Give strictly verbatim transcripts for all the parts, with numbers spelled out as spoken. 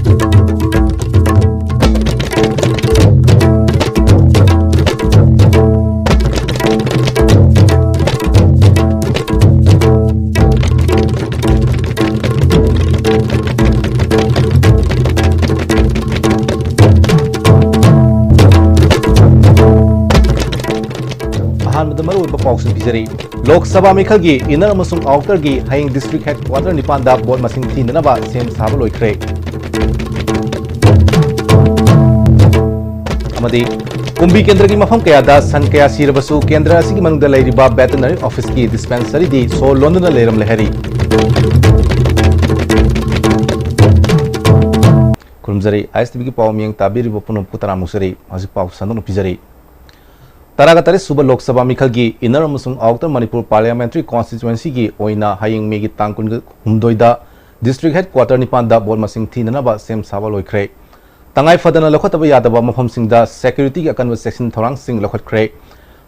ꯑꯍꯥꯟꯕꯗ ꯃꯔꯨꯑꯣꯏꯕ ꯄꯥꯎꯁꯤꯡ ꯄꯤꯖꯔꯤ꯫ ꯂꯣꯛ ꯁꯚꯥ ꯃꯤꯈꯜꯒꯤ inner ꯑꯃꯁꯨꯡ outerꯒꯤ ꯍꯌꯦꯡ district headquarter ꯅꯤꯄꯥꯟꯗ vote ꯃꯁꯤꯡ ꯊꯤꯅꯅꯕ ꯁꯦꯝ ꯁꯥꯕ ꯂꯣꯏꯈ꯭ꯔꯦ꯫ ꯑꯃꯗꯤ ꯀꯨꯝꯕꯤ ꯀꯦꯟꯗ꯭ꯔꯒꯤ ꯃꯐꯝ ꯀꯌꯥꯗ ꯁꯟ ꯀꯌꯥ ꯁꯤꯔꯕꯁꯨ ꯀꯦꯟꯗ꯭ꯔ ꯑꯁꯤꯒꯤ ꯃꯅꯨꯡꯗ ꯂꯩꯔꯤꯕ veterinary officeꯀꯤ dispensaryꯗꯤ ꯁꯣ ꯂꯣꯟꯗꯨꯅ ꯂꯩꯔꯝꯂꯦ ꯍꯥꯏꯔꯤ꯫ ꯈꯨꯔꯨꯝꯖꯔꯤ꯫ ISTVꯒꯤ ꯄꯥꯎ ꯃꯤꯌꯦꯡ ꯇꯥꯕꯤꯔꯤꯕ ꯄꯨꯝꯅꯃꯛꯄꯨ ꯇꯔꯥꯝꯅ ꯑꯣꯛꯆꯔꯤ꯫ ꯍꯧꯖꯤꯛ ꯄꯥꯎ ꯁꯟꯗꯣꯛꯅ ꯄꯤꯖꯔꯤ꯫ ꯇꯔꯥꯒ ꯇꯔꯦꯠ ꯁꯨꯕ ꯂꯣꯛ ꯁꯚꯥ ꯃꯤꯈꯜꯒꯤ inner ꯑꯃꯁꯨꯡ outer ꯃꯅꯤꯄꯨꯔ parliamentary constituencyꯒꯤ ꯑꯣꯏꯅ ꯍꯌꯦꯡ ꯃꯦꯒꯤ ꯇꯥꯡ ꯀꯨꯟꯍꯨꯝꯗꯣꯏꯗ district headquarter ꯅꯤꯄꯥꯟꯗ vote ꯃꯁꯤꯡ ꯊꯤꯅꯅꯕ ꯁꯦꯝ ꯁꯥꯕ ꯂꯣꯏꯈ꯭ꯔꯦ꯫ ꯇꯉꯥꯏ ꯐꯗꯅ ꯂꯧꯈꯠꯇꯕ ꯌꯥꯗꯕ ꯃꯐꯝꯁꯤꯡꯗ securityꯒꯤ ꯑꯀꯟꯕ ꯆꯦꯛꯁꯤꯟ ꯊꯧꯔꯥꯡꯁꯤꯡ ꯂꯧꯈꯠꯈ꯭ꯔꯦ꯫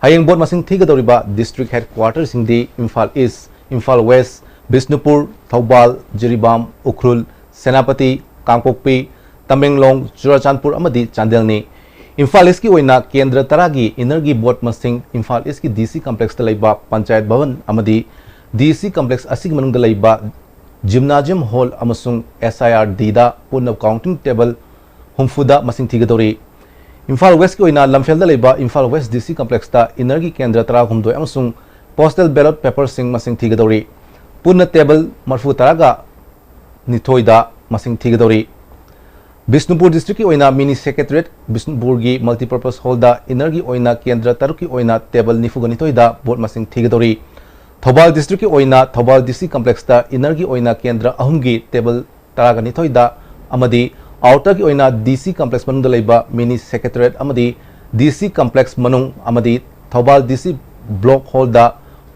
ꯍꯌꯦꯡ vote ꯃꯁꯤꯡ ꯊꯤꯒꯗꯧꯔꯤꯕ district headquarterꯁꯤꯡꯗꯤ Imphal East, Imphal West, Bishnupur, Thoubal, Jiribam, Ukhrul, Senapati, ꯀꯥꯡꯄꯣꯛꯄꯤ, ꯇꯃꯦꯡꯂꯣꯡ, ꯆꯨꯔꯥꯆꯥꯟꯄꯨꯔ ꯑꯃꯗꯤ ꯆꯥꯟꯗꯦꯜꯅꯤ꯫ ꯏꯝꯐꯥꯜ Eastꯀꯤ ꯑꯣꯏꯅ ꯀꯦꯟꯗ꯭ꯔ ꯇꯔꯥꯒꯤ innerꯒꯤ vote ꯃꯁꯤꯡ ꯏꯝꯐꯥꯜ Eastꯀꯤ DC complexꯇ ꯂꯩꯕ ꯄꯟꯆꯥꯌꯠ ꯚꯕꯟ ꯑꯃꯗꯤ DC complex ꯑꯁꯤꯒꯤ ꯃꯅꯨꯡꯗ ꯂꯩꯕ gymnasium hall ꯑꯃꯁꯨꯡ SIRDꯗ ꯄꯨꯟꯅ counting table ꯍꯨꯝꯐꯨꯗ ꯃꯁꯤꯡ ꯊꯤꯒꯗꯧꯔꯤ꯫ ꯏꯝꯐꯥꯜ Westꯀꯤ ꯑꯣꯏꯅ ꯂꯝꯐꯦꯜꯗ ꯂꯩꯕ ꯏꯝꯐꯥꯜ West DC complexꯇ innerꯒꯤ ꯀꯦꯟꯗ꯭ꯔ ꯇꯔꯥꯍꯨꯝꯗꯣꯏ ꯑꯃꯁꯨꯡ postal ballot paperꯁꯤꯡ ꯃꯁꯤꯡ ꯊꯤꯒꯗꯧꯔꯤ꯫ ꯄꯨꯟꯅ table ꯃꯔꯤꯐꯨ ꯇꯔꯥꯒ ꯅꯤꯊꯣꯏꯗ ꯃꯁꯤꯡ ꯊꯤꯒꯗꯧꯔꯤ꯫ ꯕꯤꯁꯅꯨꯄꯨꯔ districtꯀꯤ ꯑꯣꯏꯅ mini secretariat ꯕꯤꯁꯅꯨꯄꯨꯔꯒꯤ multipurpose hallꯗ innerꯒꯤ ꯑꯣꯏꯅ ꯀꯦꯟꯗ꯭ꯔ ꯇꯔꯨꯛꯀꯤ ꯑꯣꯏꯅ table ꯅꯤꯐꯨꯒ ꯅꯤꯊꯣꯏꯗ vote ꯃꯁꯤꯡ ꯊꯤꯒꯗꯧꯔꯤ꯫ ꯊꯧꯕꯥꯜ districtꯀꯤ ꯑꯣꯏꯅ ꯊꯧꯕꯥꯜ DC complexꯇ innerꯒꯤ ꯑꯣꯏꯅ ꯀꯦꯟꯗ꯭ꯔ ꯑꯍꯨꯝꯒꯤ table ꯇꯔꯥꯒ ꯅꯤꯊꯣꯏꯗ ꯑꯃꯗꯤ outerꯒꯤ ꯑꯣꯏꯅ DC complex ꯃꯅꯨꯡꯗ ꯂꯩꯕ mini secretariat ꯑꯃꯗꯤ DC complex ꯃꯅꯨꯡ ꯑꯃꯗꯤ Thoubal DC block hallꯗ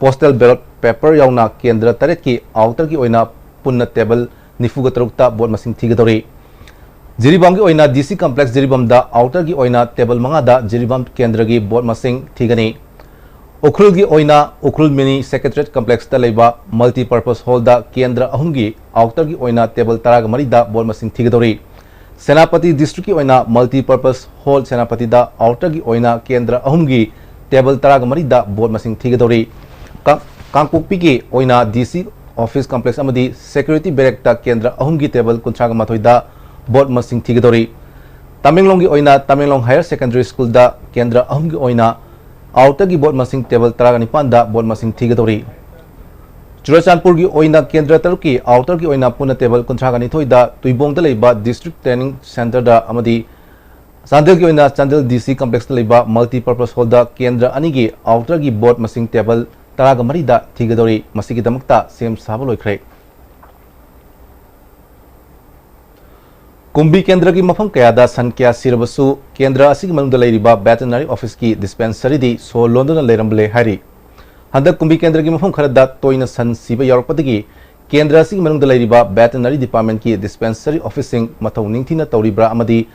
postal ballot paper ꯌꯥꯎꯅ ꯀꯦꯟꯗ꯭ꯔ ꯇꯔꯦꯠꯀꯤ outerꯒꯤ ꯑꯣꯏꯅ ꯄꯨꯟꯅ table ꯅꯤꯐꯨꯒ ꯇꯔꯨꯛꯇ vote ꯃꯁꯤꯡ ꯊꯤꯒꯗꯧꯔꯤ꯫ ꯖꯤꯔꯤꯕꯥꯝꯒꯤ ꯑꯣꯏꯅ DC complex ꯖꯤꯔꯤꯕꯥꯝꯗ outerꯒꯤ ꯑꯣꯏꯅ table ꯃꯉꯥꯗ ꯖꯤꯔꯤꯕꯥꯝ ꯀꯦꯟꯗ꯭ꯔꯒꯤ vote ꯃꯁꯤꯡ ꯊꯤꯒꯅꯤ꯫ ꯎꯈ꯭ꯔꯨꯜꯒꯤ ꯑꯣꯏꯅ ꯎꯈ꯭ꯔꯨꯜ mini secretariat complexꯇ ꯂꯩꯕ multipurpose hallꯗ ꯀꯦꯟꯗ꯭ꯔ ꯑꯍꯨꯝꯒꯤ outerꯒꯤ ꯑꯣꯏꯅ table ꯇꯔꯥꯒ ꯃꯔꯤꯗ vote ꯃꯁꯤꯡ ꯊꯤꯒꯗꯧꯔꯤ꯫ ꯁꯦꯅꯥꯄꯇꯤ ꯗꯤꯁꯇ꯭ꯔꯤꯛꯀꯤ ꯑꯣꯏꯅ ꯃꯜꯇꯤ ꯄꯔꯄꯁ ꯍꯣꯜ ꯁꯦꯅꯥꯄꯇꯤꯗ ꯑꯥꯎꯇꯔꯒꯤ ꯑꯣꯏꯅ ꯀꯦꯟꯗ꯭ꯔ ꯑꯍꯨꯝꯒꯤ ꯇꯦꯕꯜ ꯇꯔꯥꯒ ꯃꯔꯤꯗ ꯚꯣꯠ ꯃꯁꯤꯡ ꯊꯤꯒꯗꯧꯔꯤ꯫ ꯀꯥ-, ꯀꯥꯡꯄꯣꯛꯄꯤꯒꯤ ꯑꯣꯏꯅ ꯗꯤ ꯁꯤ ꯑꯣꯐꯤꯁ ꯀꯝꯄ꯭ꯂꯦꯛꯁ ꯑꯃꯗꯤ ꯁꯦꯀ꯭ꯌꯨꯔꯤꯇꯤ ꯕꯦꯔꯦꯛꯇ ꯀꯦꯟꯗ꯭ꯔ ꯑꯍꯨꯝꯒꯤ ꯇꯦꯕꯜ ꯀꯨꯟꯊ꯭ꯔꯥꯒ ꯃꯥꯊꯣꯏꯗ ꯚꯣꯠ ꯃꯁꯤꯡ ꯊꯤꯒꯗꯧꯔꯤ꯫ ꯇꯃꯦꯡꯂꯣꯡꯒꯤ ꯑꯣꯏꯅ ꯇꯃꯦꯡꯂꯣꯡ ꯍꯥꯌꯔ ꯁꯦꯀꯦꯟꯗꯔꯤ ꯁ꯭ꯀꯨꯜꯗ ꯀꯦꯟꯗ꯭ꯔ ꯑꯍꯨꯝꯒꯤ ꯑꯣꯏꯅ ꯑꯥꯎꯇꯔꯒꯤ ꯚꯣꯠ ꯃꯁꯤꯡ ꯇꯦꯕꯜ ꯇꯔꯥꯒ ꯅꯤꯄꯥꯟꯗ ꯚꯣꯠ ꯃꯁꯤꯡ ꯊꯤꯒꯗꯧꯔꯤ꯫ ꯆꯨꯔꯆꯥꯟꯄꯨꯔꯒꯤ ꯑꯣꯏꯅ ꯀꯦꯟꯗ꯭ꯔ ꯇꯔꯨꯛꯀꯤ ꯑꯥꯎꯇꯔꯒꯤ ꯑꯣꯏꯅ ꯄꯨꯟꯅ ꯇꯦꯕꯜ ꯀꯨꯟꯊ꯭ꯔꯥꯒ ꯅꯤꯊꯣꯏꯗ ꯇꯨꯏꯕꯣꯡꯗ ꯂꯩꯕ ꯗꯤꯁꯇ꯭ꯔꯤꯛ ꯇ꯭ꯔꯦꯅꯤꯡ ꯁꯦꯟꯇꯔꯗ ꯑꯃꯗꯤ ꯆꯥꯟꯗꯦꯜꯒꯤ ꯑꯣꯏꯅ ꯆꯥꯟꯗꯦꯜ ꯗꯤ ꯁꯤ ꯀꯝꯄ꯭ꯂꯦꯛꯁꯇ ꯂꯩꯕ ꯃꯜꯇꯤ ꯄꯔꯄꯁ ꯍꯣꯜꯗ ꯀꯦꯟꯗ꯭ꯔ ꯑꯅꯤꯒꯤ ꯑꯥꯎꯇꯔꯒꯤ ꯚꯣꯠ ꯃꯁꯤꯡ ꯇꯦꯕꯜ ꯇꯔꯥꯒ ꯃꯔꯤꯗ ꯊꯤꯒꯗꯧꯔꯤ꯫ ꯃꯁꯤꯒꯤꯗꯃꯛꯇ ꯁꯦꯝ ꯁꯥꯕ ꯂꯣꯏꯈ꯭ꯔꯦ꯫ ꯀꯨꯝꯕꯤ ꯀꯦꯟꯗ꯭ꯔꯒꯤ ꯃꯐꯝ ꯀꯌꯥꯗ ꯁꯟ ꯀꯌꯥ ꯁꯤꯔꯕꯁꯨ, ꯀꯦꯟꯗ꯭ꯔ ꯑꯁꯤꯒꯤ ꯃꯅꯨꯡꯗ ꯂꯩꯔꯤꯕ ꯚꯦꯇꯦꯔꯤꯅꯔꯤ ꯑꯣꯐꯤꯁꯀꯤ ꯗꯤꯁꯄꯦꯟꯁꯔꯤꯗꯤ ꯁꯣ ꯂꯣꯟꯗꯨꯅ ꯂꯩꯔꯝꯂꯦ ꯍꯥꯏꯔꯤ꯫ ꯍꯟꯗꯛ ꯀꯨꯝꯕꯤ ꯀꯦꯟꯗ꯭ꯔꯒꯤ ꯃꯐꯝ ꯈꯔꯗ ꯇꯣꯏꯅ ꯁꯟ ꯁꯤꯕ ꯌꯥꯎꯔꯛꯄꯗꯒꯤ ꯀꯦꯟꯗ꯭ꯔ ꯑꯁꯤꯒꯤ ꯃꯅꯨꯡꯗ ꯂꯩꯔꯤꯕ ꯚꯦꯇꯦꯔꯤꯅꯔꯤ ꯗꯤꯄꯥꯔꯠꯃꯦꯟꯠꯀꯤ ꯗꯤꯁꯄꯦꯟꯁꯔꯤ ꯑꯣꯐꯤꯁꯁꯤꯡ ꯃꯊꯧ ꯅꯤꯡꯊꯤꯅ ꯇꯧꯔꯤꯕ꯭ꯔꯥ ꯑꯃꯗꯤ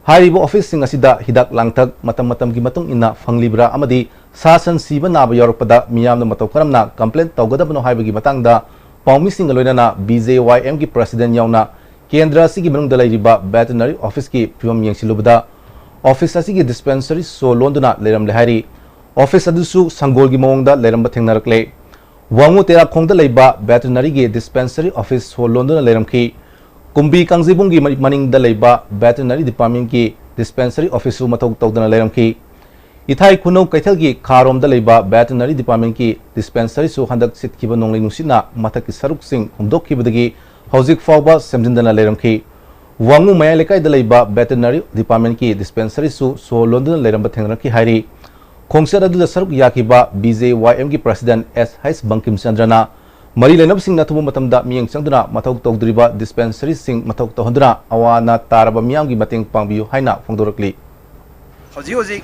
ꯍꯥꯏꯔꯤꯕ ꯑꯣꯐꯤꯁꯁꯤꯡ ꯑꯁꯤꯗ ꯍꯤꯗꯥꯛ ꯂꯥꯡꯊꯛ ꯃꯇꯝ ꯃꯇꯝꯒꯤ ꯃꯇꯨꯡ ꯏꯟꯅ ꯐꯪꯂꯤꯕ꯭ꯔꯥ ꯑꯃꯗꯤ ꯁꯥ ꯁꯟ ꯁꯤꯕ ꯅꯥꯕ ꯌꯥꯎꯔꯛꯄꯗ ꯃꯤꯌꯥꯝꯅ ꯃꯇꯧ ꯀꯔꯝꯅ ꯀꯝꯄ꯭ꯂꯦꯟ ꯇꯧꯒꯗꯕꯅꯣ ꯍꯥꯏꯕꯒꯤ ꯃꯇꯥꯡꯗ ꯄꯥꯎꯃꯤꯁꯤꯡꯒ ꯂꯣꯏꯅꯅ ꯕꯤ ꯖꯦ ꯋꯥꯏ ꯑꯦꯝꯒꯤ ꯄ꯭ꯔꯁꯤꯗꯦꯟꯠ ꯌꯥꯎꯅ ꯀꯦꯟꯗ꯭ꯔ ꯑꯁꯤꯒꯤ ꯃꯅꯨꯡꯗ ꯂꯩꯔꯤꯕ ꯚꯦꯇꯦꯔꯤꯅꯔꯤ ꯑꯣꯐꯤꯁꯀꯤ ꯐꯤꯕꯝ ꯌꯦꯡꯁꯤꯜꯂꯨꯕꯗ, ꯑꯣꯐꯤꯁ ꯑꯁꯤꯒꯤ ꯗꯤꯁꯄꯦꯟꯁꯔꯤ ꯁꯣ ꯂꯣꯟꯗꯨꯅ ꯂꯩꯔꯝꯂꯦ ꯍꯥꯏꯔꯤ꯫ ꯑꯣꯐꯤꯁ ꯑꯗꯨꯁꯨ ꯁꯪꯒꯣꯜꯒꯤ ꯃꯑꯣꯡꯗ ꯂꯩꯔꯝꯕ ꯊꯦꯡꯅꯔꯛꯂꯦ꯫ ꯋꯥꯉꯨ ꯇꯦꯔꯥꯈꯣꯡꯗ ꯂꯩꯕ ꯚꯦꯇꯦꯔꯤꯅꯔꯤꯒꯤ ꯗꯤꯁꯄꯦꯟꯁꯔꯤ ꯑꯣꯐꯤꯁ ꯁꯣ ꯂꯣꯟꯗꯨꯅ ꯂꯩꯔꯝꯈꯤ꯫ ꯀꯨꯝꯕꯤ ꯀꯥꯡꯖꯩꯕꯨꯡꯒꯤ ꯃ-, ꯃꯅꯤꯡꯗ ꯂꯩꯕ ꯚꯦꯇꯦꯔꯤꯅꯔꯤ ꯗꯤꯄꯥꯔꯠꯃꯦꯟꯠꯀꯤ ꯗꯤꯁꯄꯦꯟꯁꯔꯤ ꯑꯣꯐꯤꯁꯁꯨ ꯃꯊꯧ ꯇꯧꯗꯅ ꯂꯩꯔꯝꯈꯤ꯫ ꯏꯊꯥꯏ ꯈꯨꯅꯧ ꯀꯩꯊꯦꯜꯒꯤ ꯈꯥꯔꯣꯝꯗ ꯂꯩꯕ ꯚꯦꯇꯦꯔꯤꯅꯔꯤ ꯗꯤꯄꯥꯔꯠꯃꯦꯟꯠꯀꯤ ꯗꯤꯁꯄꯦꯟꯁꯔꯤꯁꯨ ꯍꯟꯗꯛ ꯁꯤꯠꯈꯤꯕ ꯅꯣꯡꯂꯩ ꯅꯨꯡꯁꯤꯠꯅ ꯃꯊꯛꯀꯤ ꯁꯔꯨꯛꯁꯤꯡ ꯍꯨꯝꯗꯣꯛꯈꯤꯕꯗꯒꯤ ꯍꯧꯖꯤꯛ ꯐꯥꯎꯕ ꯁꯦꯝꯖꯤꯟꯗꯅ ꯂꯩꯔꯝꯈꯤ꯫ ꯋꯥꯉꯨ ꯃꯌꯥꯏ ꯂꯩꯀꯥꯏꯗ ꯂꯩꯕ ꯚꯦꯇꯦꯔꯤꯅꯔꯤ ꯗꯤꯄꯥꯔꯠꯃꯦꯟꯠꯀꯤ ꯗꯤꯁꯄꯦꯟꯁꯔꯤꯁꯨ ꯁꯣ ꯂꯣꯟꯗꯨꯅ ꯂꯩꯔꯝꯕ ꯊꯦꯡꯅꯔꯛꯈꯤ ꯍꯥꯏꯔꯤ꯫ ꯈꯣꯡꯆꯠ ꯑꯗꯨꯗ ꯁꯔꯨꯛ ꯌꯥꯈꯤꯕ ꯕꯤ ꯖꯦ ꯋꯥꯏ ꯑꯦꯝꯒꯤ ꯄ꯭ꯔꯁꯤꯗꯦꯟꯠ ꯑꯦꯁ ꯍꯩꯆ ꯕꯪꯀꯤꯝ ꯆꯟꯗ꯭ꯔꯅ ꯃꯔꯤ ꯂꯩꯅꯕꯁꯤꯡꯅ ꯑꯊꯨꯕ ꯃꯇꯝꯗ ꯃꯤꯠꯌꯦꯡ ꯆꯪꯗꯨꯅ ꯃꯊꯧ ꯇꯧꯗ꯭ꯔꯤꯕ ꯗꯤꯁꯄꯦꯟꯁꯔꯤꯁꯤꯡ ꯃꯊꯧ ꯇꯧꯍꯟꯗꯨꯅ ꯑꯋꯥ ꯑꯅꯥ ꯇꯥꯔꯕ ꯃꯤꯌꯥꯝꯒꯤ ꯃꯇꯦꯡ ꯄꯥꯡꯕꯤꯌꯨ ꯍꯥꯏꯅ ꯐꯣꯡꯗꯣꯔꯛꯂꯤ꯫ ꯍꯧꯖꯤꯛ ꯍꯧꯖꯤꯛ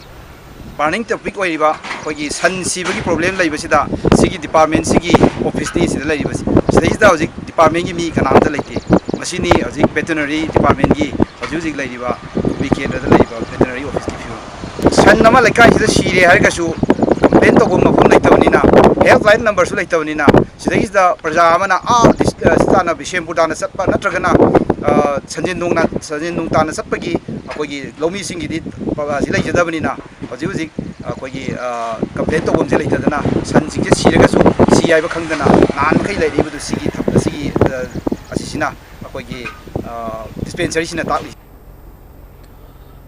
ꯕꯔꯅꯤꯡ ꯇꯣꯄꯤꯛ ꯑꯣꯏꯔꯤꯕ ꯑꯩꯈꯣꯏꯒꯤ ꯁꯟ ꯁꯤꯕꯒꯤ ꯄ꯭ꯔꯣꯕ꯭ꯂꯦꯝ ꯂꯩꯕꯁꯤꯗ ꯁꯤꯒꯤ ꯗꯤꯄꯥꯔꯠꯃꯦꯟꯁꯤꯒꯤ ꯑꯣꯐꯤꯁꯅꯤ ꯁꯤꯗ ꯂꯩꯔꯤꯕꯁꯤ꯫ ꯁꯤꯗꯩꯁꯤꯗ ꯍꯧꯖꯤꯛ ꯗꯤꯄꯥꯔꯠꯃꯦꯟꯒꯤ ꯃꯤ ꯀꯅꯥꯝꯇ ꯂꯩꯇꯦ꯫ ꯃꯁꯤꯅꯤ ꯍꯧꯖꯤꯛ ꯚꯦꯇꯦꯔꯤꯅꯔꯤ ꯗꯤꯄꯥꯔꯠꯃꯦꯟꯒꯤ ꯍꯧꯖꯤꯛ ꯍꯧꯖꯤꯛ ꯂꯩꯔꯤꯕ ꯀꯨꯝꯕꯤ ꯀꯦꯟꯗ꯭ꯔꯗ ꯂꯩꯔꯤꯕ ꯚꯦꯇꯦꯔꯤꯅꯔꯤ ꯑꯣꯐꯤꯁꯀꯤ ꯐꯤꯕꯝ꯫ ꯁꯟ ꯑꯃ ꯂꯩꯀꯥꯏꯁꯤꯗ ꯁꯤꯔꯦ ꯍꯥꯏꯔꯒꯁꯨ ꯀꯝꯄ꯭ꯂꯦꯟ ꯇꯧꯕ ꯃꯐꯝ ꯂꯩꯇꯕ ꯅꯤꯅ, ꯍꯦꯜꯞ ꯂꯥꯏꯟ ꯅꯝꯕꯔꯁꯨ ꯂꯩꯇꯕꯅꯤꯅ, ꯁꯤꯗꯩꯁꯤꯗ ꯄ꯭ꯔꯖꯥ ꯑꯃꯅ ꯑꯥ ꯗꯤꯁ-, ꯑ, ꯁꯤ ꯇꯥꯟꯅ ꯕꯤꯁꯦꯝꯄꯨꯔ ꯇꯥꯟꯅ ꯆꯠꯄ ꯅꯠꯇ꯭ꯔꯒꯅ, ꯑ, ꯁꯟꯖꯦꯟ ꯅꯣꯡꯅ-, ꯁꯟꯖꯦꯟ ꯅꯣꯡ ꯇꯥꯟꯅ ꯆꯠꯄꯒꯤ ꯑꯩꯈꯣꯏꯒꯤ ꯂꯧꯃꯤꯁꯤꯡꯒꯤꯗꯤ ꯄ꯭ꯔꯖꯥꯁꯤ ꯂꯩꯖꯗꯕꯅꯤꯅ, ꯍꯧꯖꯤꯛ ꯍꯧꯖꯤꯛ ꯑꯩꯈꯣꯏꯒꯤ, ꯑ, ꯀꯝꯄ꯭ꯂꯦꯟ ꯇꯧꯐꯝꯁꯦ ꯂꯩꯇꯗꯅ, ꯁꯟꯁꯤꯡꯁꯦ ꯁꯤꯔꯒꯁꯨ ꯁꯤ ꯍꯥꯏꯕ ꯈꯪꯗꯅ ꯅꯍꯥꯟ ꯃꯈꯩ ꯂꯩꯔꯛꯏꯕꯗꯨ ꯁꯤꯒꯤ ꯊ-, ꯁꯤꯒꯤ, ꯑ, ꯑꯁꯤꯁꯤꯅ ꯑꯩꯈꯣꯏꯒꯤ, ꯑ, ꯗꯤꯁꯄꯦꯟꯁꯔꯤꯁꯤꯅ ꯇꯥꯛꯂꯤ꯫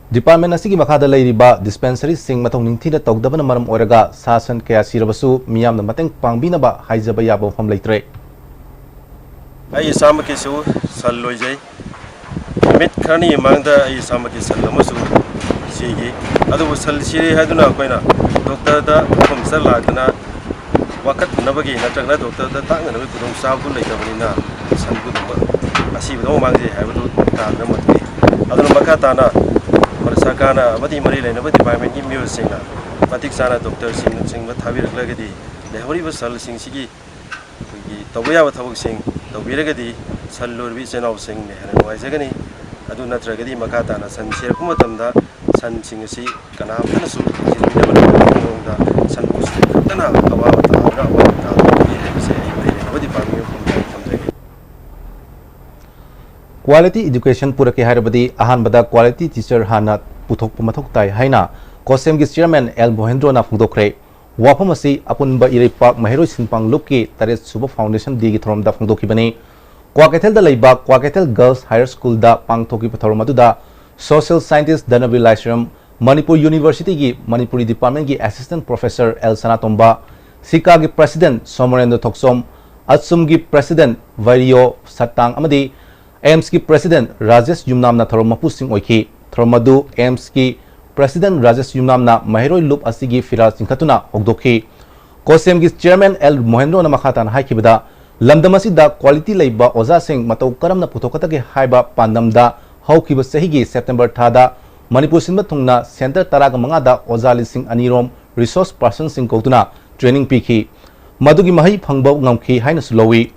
ꯗꯤꯄꯥꯔꯠꯃꯦꯟ ꯑꯁꯤꯒꯤ ꯃꯈꯥꯗ ꯂꯩꯔꯤꯕ ꯗꯤꯁꯄꯦꯟꯁꯔꯤꯁꯤꯡ ꯃꯊꯧ ꯅꯤꯡꯊꯤꯅ ꯇꯧꯗꯕꯅ ꯃꯔꯝ ꯑꯣꯏꯔꯒ ꯁꯥ ꯁꯟ ꯀꯌꯥ ꯁꯤꯔꯕꯁꯨ ꯃꯤꯌꯥꯝꯅ ꯃꯇꯦꯡ ꯄꯥꯡꯕꯤꯅꯕ ꯍꯥꯏꯖꯕ ꯌꯥꯕ ꯃꯐꯝ ꯂꯩꯇ꯭ꯔꯦ꯫ ꯑꯩ ꯏꯁꯥꯃꯛꯀꯤꯁꯨ ꯁꯟ ꯂꯣꯏꯖꯩ꯫ ꯅꯨꯃꯤꯠ ꯈꯔꯅꯤꯒꯤ ꯃꯃꯥꯡꯗ ꯑꯩ ꯏꯁꯥꯃꯛꯀꯤ ꯁꯟ ꯑꯃꯁꯨ ꯁꯤꯈꯤ꯫ ꯑꯗꯨꯕꯨ ꯁꯟ ꯁꯤꯔꯦ ꯍꯥꯏꯗꯨꯅ ꯑꯩꯈꯣꯏꯅ ꯗꯣꯛꯇꯔꯗ ꯃꯐꯝ ꯆꯠ ꯂꯥꯛꯇꯅ ꯋꯥꯀꯠꯅꯕꯒꯤ ꯅꯠꯇ꯭ꯔꯒꯅ ꯗꯣꯛꯇꯔꯗ ꯇꯥꯛꯅꯅꯕꯒꯤ ꯈꯨꯗꯣꯡꯆꯥꯕꯗꯨ ꯂꯩꯇꯕꯅꯤꯅ ꯁꯟ ꯈꯨꯗꯤꯡꯃꯛ ꯑꯁꯤꯕꯗ ꯑꯃꯨꯛ ꯃꯥꯡꯖꯩ ꯍꯥꯏꯕꯗꯨ ꯇꯥꯗꯅ ꯃꯗꯨꯅꯤ꯫ ꯑꯗꯨꯅ ꯃꯈꯥ ꯇꯥꯅ ꯁꯔꯀꯥꯔꯅ ꯑꯃꯗꯤ ꯃꯔꯤ ꯂꯩꯅꯕ ꯗꯤꯄꯥꯔꯠꯃꯦꯟꯒꯤ ꯃꯤꯑꯣꯏꯁꯤꯡꯅ ꯃꯇꯤꯛ ꯆꯥꯅ ꯗꯣꯛꯇꯔꯁꯤꯡꯅꯆꯤꯡꯕ ꯊꯥꯕꯤꯔꯛꯂꯒꯗꯤ ꯂꯩꯍꯧꯔꯤꯕ ꯁꯟꯁꯤꯡꯁꯤꯒꯤ ꯑꯩꯈꯣꯏꯒꯤ ꯇꯧꯕ ꯌꯥꯕ ꯊꯕꯛꯁꯤꯡ ꯇꯧꯕꯤꯔꯒꯗꯤ ꯁꯟ ꯂꯣꯏꯔꯤꯕ ꯏꯆꯤꯜ ꯏꯅꯥꯎꯁꯤꯡꯅ ꯍꯦꯟꯅ ꯅꯨꯡꯉꯥꯏꯖꯒꯅꯤ꯫ ꯑꯗꯨ ꯅꯠꯇ꯭ꯔꯒꯗꯤ ꯃꯈꯥ ꯇꯥꯅ ꯁꯟ ꯁꯤꯔꯛꯄ ꯃꯇꯝꯗ ꯁꯟꯁꯤꯡ ꯑꯁꯤ ꯀꯅꯥꯝꯇꯅꯁꯨ ꯌꯦꯡꯁꯤꯟꯕꯤꯗꯕ ꯃꯑꯣꯡꯗ ꯁꯟ ꯈꯛꯇꯅ ꯑꯋꯥꯕ ꯇꯥꯕꯅ ꯑꯋꯥꯕ ꯇꯥꯕ ꯍꯥꯏꯕꯁꯦ ꯑꯩ ꯃꯔꯤ ꯂꯩꯅꯕ ꯗꯤꯄꯥꯔꯠꯃꯦꯟꯒꯤ ꯃꯐꯝꯗ ꯑꯩ ꯊꯝꯖꯒꯦ꯫ ꯀ꯭ꯋꯥꯂꯤꯇꯤ ꯏꯗꯨꯀꯦꯁꯟ ꯄꯨꯔꯛꯀꯦ ꯍꯥꯏꯔꯕꯗꯤ ꯑꯍꯥꯟꯕꯗ ꯀ꯭ꯋꯥꯂꯤꯇꯤ ꯇꯤꯆꯔ ꯍꯥꯟꯅ ꯄꯨꯊꯣꯛꯄ ꯃꯊꯧ ꯇꯥꯏ ꯍꯥꯏꯅ ꯀꯣꯁꯦꯝꯒꯤ ꯆꯤꯌꯔꯃꯦꯟ ꯑꯦꯜ ꯃꯣꯍꯦꯟꯗ꯭ꯔꯣꯅ ꯐꯣꯡꯗꯣꯛꯈ꯭ꯔꯦ꯫ ꯋꯥꯐꯝ ꯑꯁꯤ ꯑꯄꯨꯟꯕ ꯏꯔꯩꯄꯥꯛ ꯃꯍꯩꯔꯣꯏ ꯁꯤꯟꯐꯥꯡ ꯂꯨꯞꯀꯤ ꯇꯔꯦꯠ ꯁꯨꯕ ꯐꯥꯎꯟꯗꯦꯁꯟ ꯗꯦꯒꯤ ꯊꯧꯔꯝꯗ ꯐꯣꯡꯗꯣꯛꯈꯤꯕꯅꯤ꯫ ꯀ꯭ꯋꯥꯀꯩꯊꯦꯜꯗ ꯂꯩꯕ ꯀ꯭ꯋꯥꯀꯩꯊꯦꯜ ꯒꯔꯜꯁ ꯍꯥꯌꯔ ꯁ꯭ꯀꯨꯜꯗ ꯄꯥꯡꯊꯣꯛꯈꯤꯕ ꯊꯧꯔꯝ ꯑꯗꯨꯗ ꯁꯣꯁꯤꯌꯦꯜ ꯁꯥꯏꯟꯇꯤꯁ ꯙꯅꯕꯤꯔ ꯂꯥꯏꯁ꯭ꯔꯝ, ꯃꯅꯤꯄꯨꯔ ꯌꯨꯅꯤꯚꯔꯁꯤꯇꯤꯒꯤ ꯃꯅꯤꯄꯨꯔꯤ ꯗꯤꯄꯥꯔꯠꯃꯦꯟꯒꯤ ꯑꯦꯁꯤꯁꯇꯦꯟꯠ ꯄ꯭ꯔꯣꯐꯦꯁꯔ ꯑꯦꯜ ꯁꯅꯥꯇꯣꯝꯕ, ꯁꯤꯀꯥꯒꯤ ꯄ꯭ꯔꯦꯁꯤꯗꯦꯟꯠ ꯁꯣꯃꯣꯔꯦꯟꯗ꯭ꯔ ꯊꯣꯛꯆꯣꯝ, ꯑꯠꯁꯨꯝꯒꯤ ꯄ꯭ꯔꯦꯁꯤꯗꯦꯟꯠ ꯚꯩꯔꯤꯌꯣ ꯁꯠꯇꯥꯡ ꯑꯃꯗꯤ ꯑꯦꯝꯁꯀꯤ ꯄ꯭ꯔꯦꯁꯤꯗꯦꯟꯠ ꯔꯥꯖꯦꯁ ꯌꯨꯝꯅꯥꯝꯅ ꯊꯧꯔꯝ ꯃꯄꯨꯁꯤꯡ ꯑꯣꯏꯈꯤ꯫ ꯊꯧꯔꯝ ꯑꯗꯨ ꯑꯦꯝꯁꯀꯤ ꯄ꯭ꯔꯦꯁꯤꯗꯦꯟꯠ ꯔꯥꯖꯦꯁ ꯌꯨꯝꯅꯥꯝꯅ ꯃꯍꯩꯔꯣꯏ ꯂꯨꯞ ꯑꯁꯤꯒꯤ ꯐꯤꯔꯥꯜ ꯆꯤꯡꯈꯠꯇꯨꯅ ꯍꯧꯗꯣꯛꯈꯤ꯫ ꯀꯣꯁꯦꯝꯒꯤ ꯆꯤꯌꯔꯃꯦꯟ ꯑꯦꯜ ꯃꯣꯍꯦꯟꯗ꯭ꯔꯣꯅ ꯃꯈꯥ ꯇꯥꯅ ꯍꯥꯏꯈꯤꯕꯗ, ꯂꯝꯗꯝ ꯑꯁꯤꯗ ꯀ꯭ꯋꯥꯂꯤꯇꯤ ꯂꯩꯕ ꯑꯣꯖꯥꯁꯤꯡ ꯃꯇꯧ ꯀꯔꯝꯅ ꯄꯨꯊꯣꯛꯀꯗꯒꯦ ꯍꯥꯏꯕ ꯄꯥꯟꯗꯝꯗ ꯍꯧꯈꯤꯕ ꯆꯍꯤꯒꯤ ꯁꯦꯞꯇꯦꯝꯕꯔ ꯊꯥꯗ ꯃꯅꯤꯄꯨꯔ ꯁꯤꯟꯕ ꯊꯨꯡꯅ ꯁꯦꯟꯇꯔ ꯇꯔꯥꯒ ꯃꯉꯥꯗ ꯑꯣꯖꯥ ꯂꯤꯁꯤꯡ ꯑꯅꯤ ꯔꯣꯝ ꯔꯤꯁꯣꯔꯁ ꯄꯥꯔꯁꯟꯁꯤꯡ ꯀꯧꯗꯨꯅ ꯇ꯭ꯔꯦꯅꯤꯡ ꯄꯤꯈꯤ꯫ ꯃꯗꯨꯒꯤ ꯃꯍꯩ ꯐꯪꯕ ꯉꯝꯈꯤ ꯍꯥꯏꯅꯁꯨ ꯂꯧꯏ꯫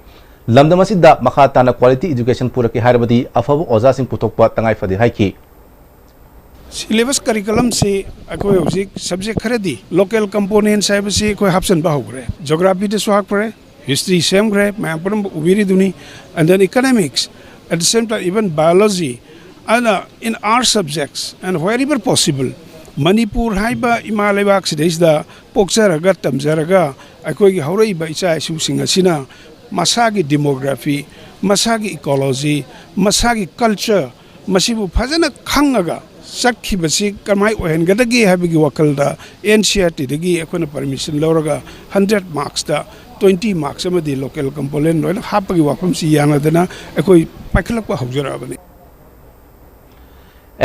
ꯂꯝꯗꯝ ꯑꯁꯤꯗ ꯃꯈꯥ ꯇꯥꯅ ꯀ꯭ꯋꯥꯂꯤꯇꯤ ꯏꯗꯨꯀꯦꯁꯟ ꯄꯨꯔꯛꯀꯦ ꯍꯥꯏꯔꯕꯗꯤ ꯑꯐꯕ ꯑꯣꯖꯥꯁꯤꯡ ꯄꯨꯊꯣꯛꯄ ꯇꯉꯥꯏ ꯐꯗꯦ ꯍꯥꯏꯈꯤ꯫ Syllabus curriculumꯁꯤ ꯑꯩꯈꯣꯏ ꯍꯧꯖꯤꯛ subject ꯈꯔꯗꯤ local components ꯍꯥꯏꯕꯁꯤ ꯑꯩꯈꯣꯏ ꯍꯥꯞꯆꯤꯟꯕ ꯍꯧꯈ꯭ꯔꯦ꯫ Geographyꯗꯁꯨ ꯍꯥꯞꯈ꯭ꯔꯦ, history ꯁꯦꯝꯈ꯭ꯔꯦ, ꯃꯌꯥꯝ ꯄꯨꯝꯅꯃꯛ ꯎꯕꯤꯔꯤꯗꯨꯅꯤ, and then economics, at the same time even biology, ꯑꯗꯨꯅ in our subjects and wherever possible, Manipur ꯍꯥꯏꯕ ꯏꯃꯥ ꯂꯩꯕꯥꯛꯁꯤꯗꯩꯁꯤꯗ ꯄꯣꯛꯆꯔꯒ ꯇꯝꯖꯔꯒ ꯑꯩꯈꯣꯏꯒꯤ ꯍꯧꯔꯛꯏꯕ ꯏꯆꯥ ꯏꯁꯨꯁꯤꯡ ꯑꯁꯤꯅ ꯃꯁꯥꯒꯤ demography, ꯃꯁꯥꯒꯤ ecology, ꯃꯁꯥꯒꯤ culture, ꯃꯁꯤꯕꯨ ꯐꯖꯅ ꯈꯪꯉꯒ ꯆꯠꯈꯤꯕꯁꯤ ꯀꯃꯥꯏ ꯑꯣꯏꯍꯟꯒꯗꯒꯦ ꯍꯥꯏꯕꯒꯤ ꯋꯥꯈꯜꯗ NCERTꯗꯒꯤ ꯑꯩꯈꯣꯏꯅ permission ꯂꯧꯔꯒ hundred marksꯇ twenty marks ꯑꯃꯗꯤ local component ꯂꯣꯏꯅ ꯍꯥꯞꯄꯒꯤ ꯋꯥꯐꯝꯁꯤ ꯌꯥꯅꯗꯅ ꯑꯩꯈꯣꯏ ꯄꯥꯏꯈꯠꯂꯛꯄ ꯍꯧꯖꯔꯛꯑꯕꯅꯤ꯫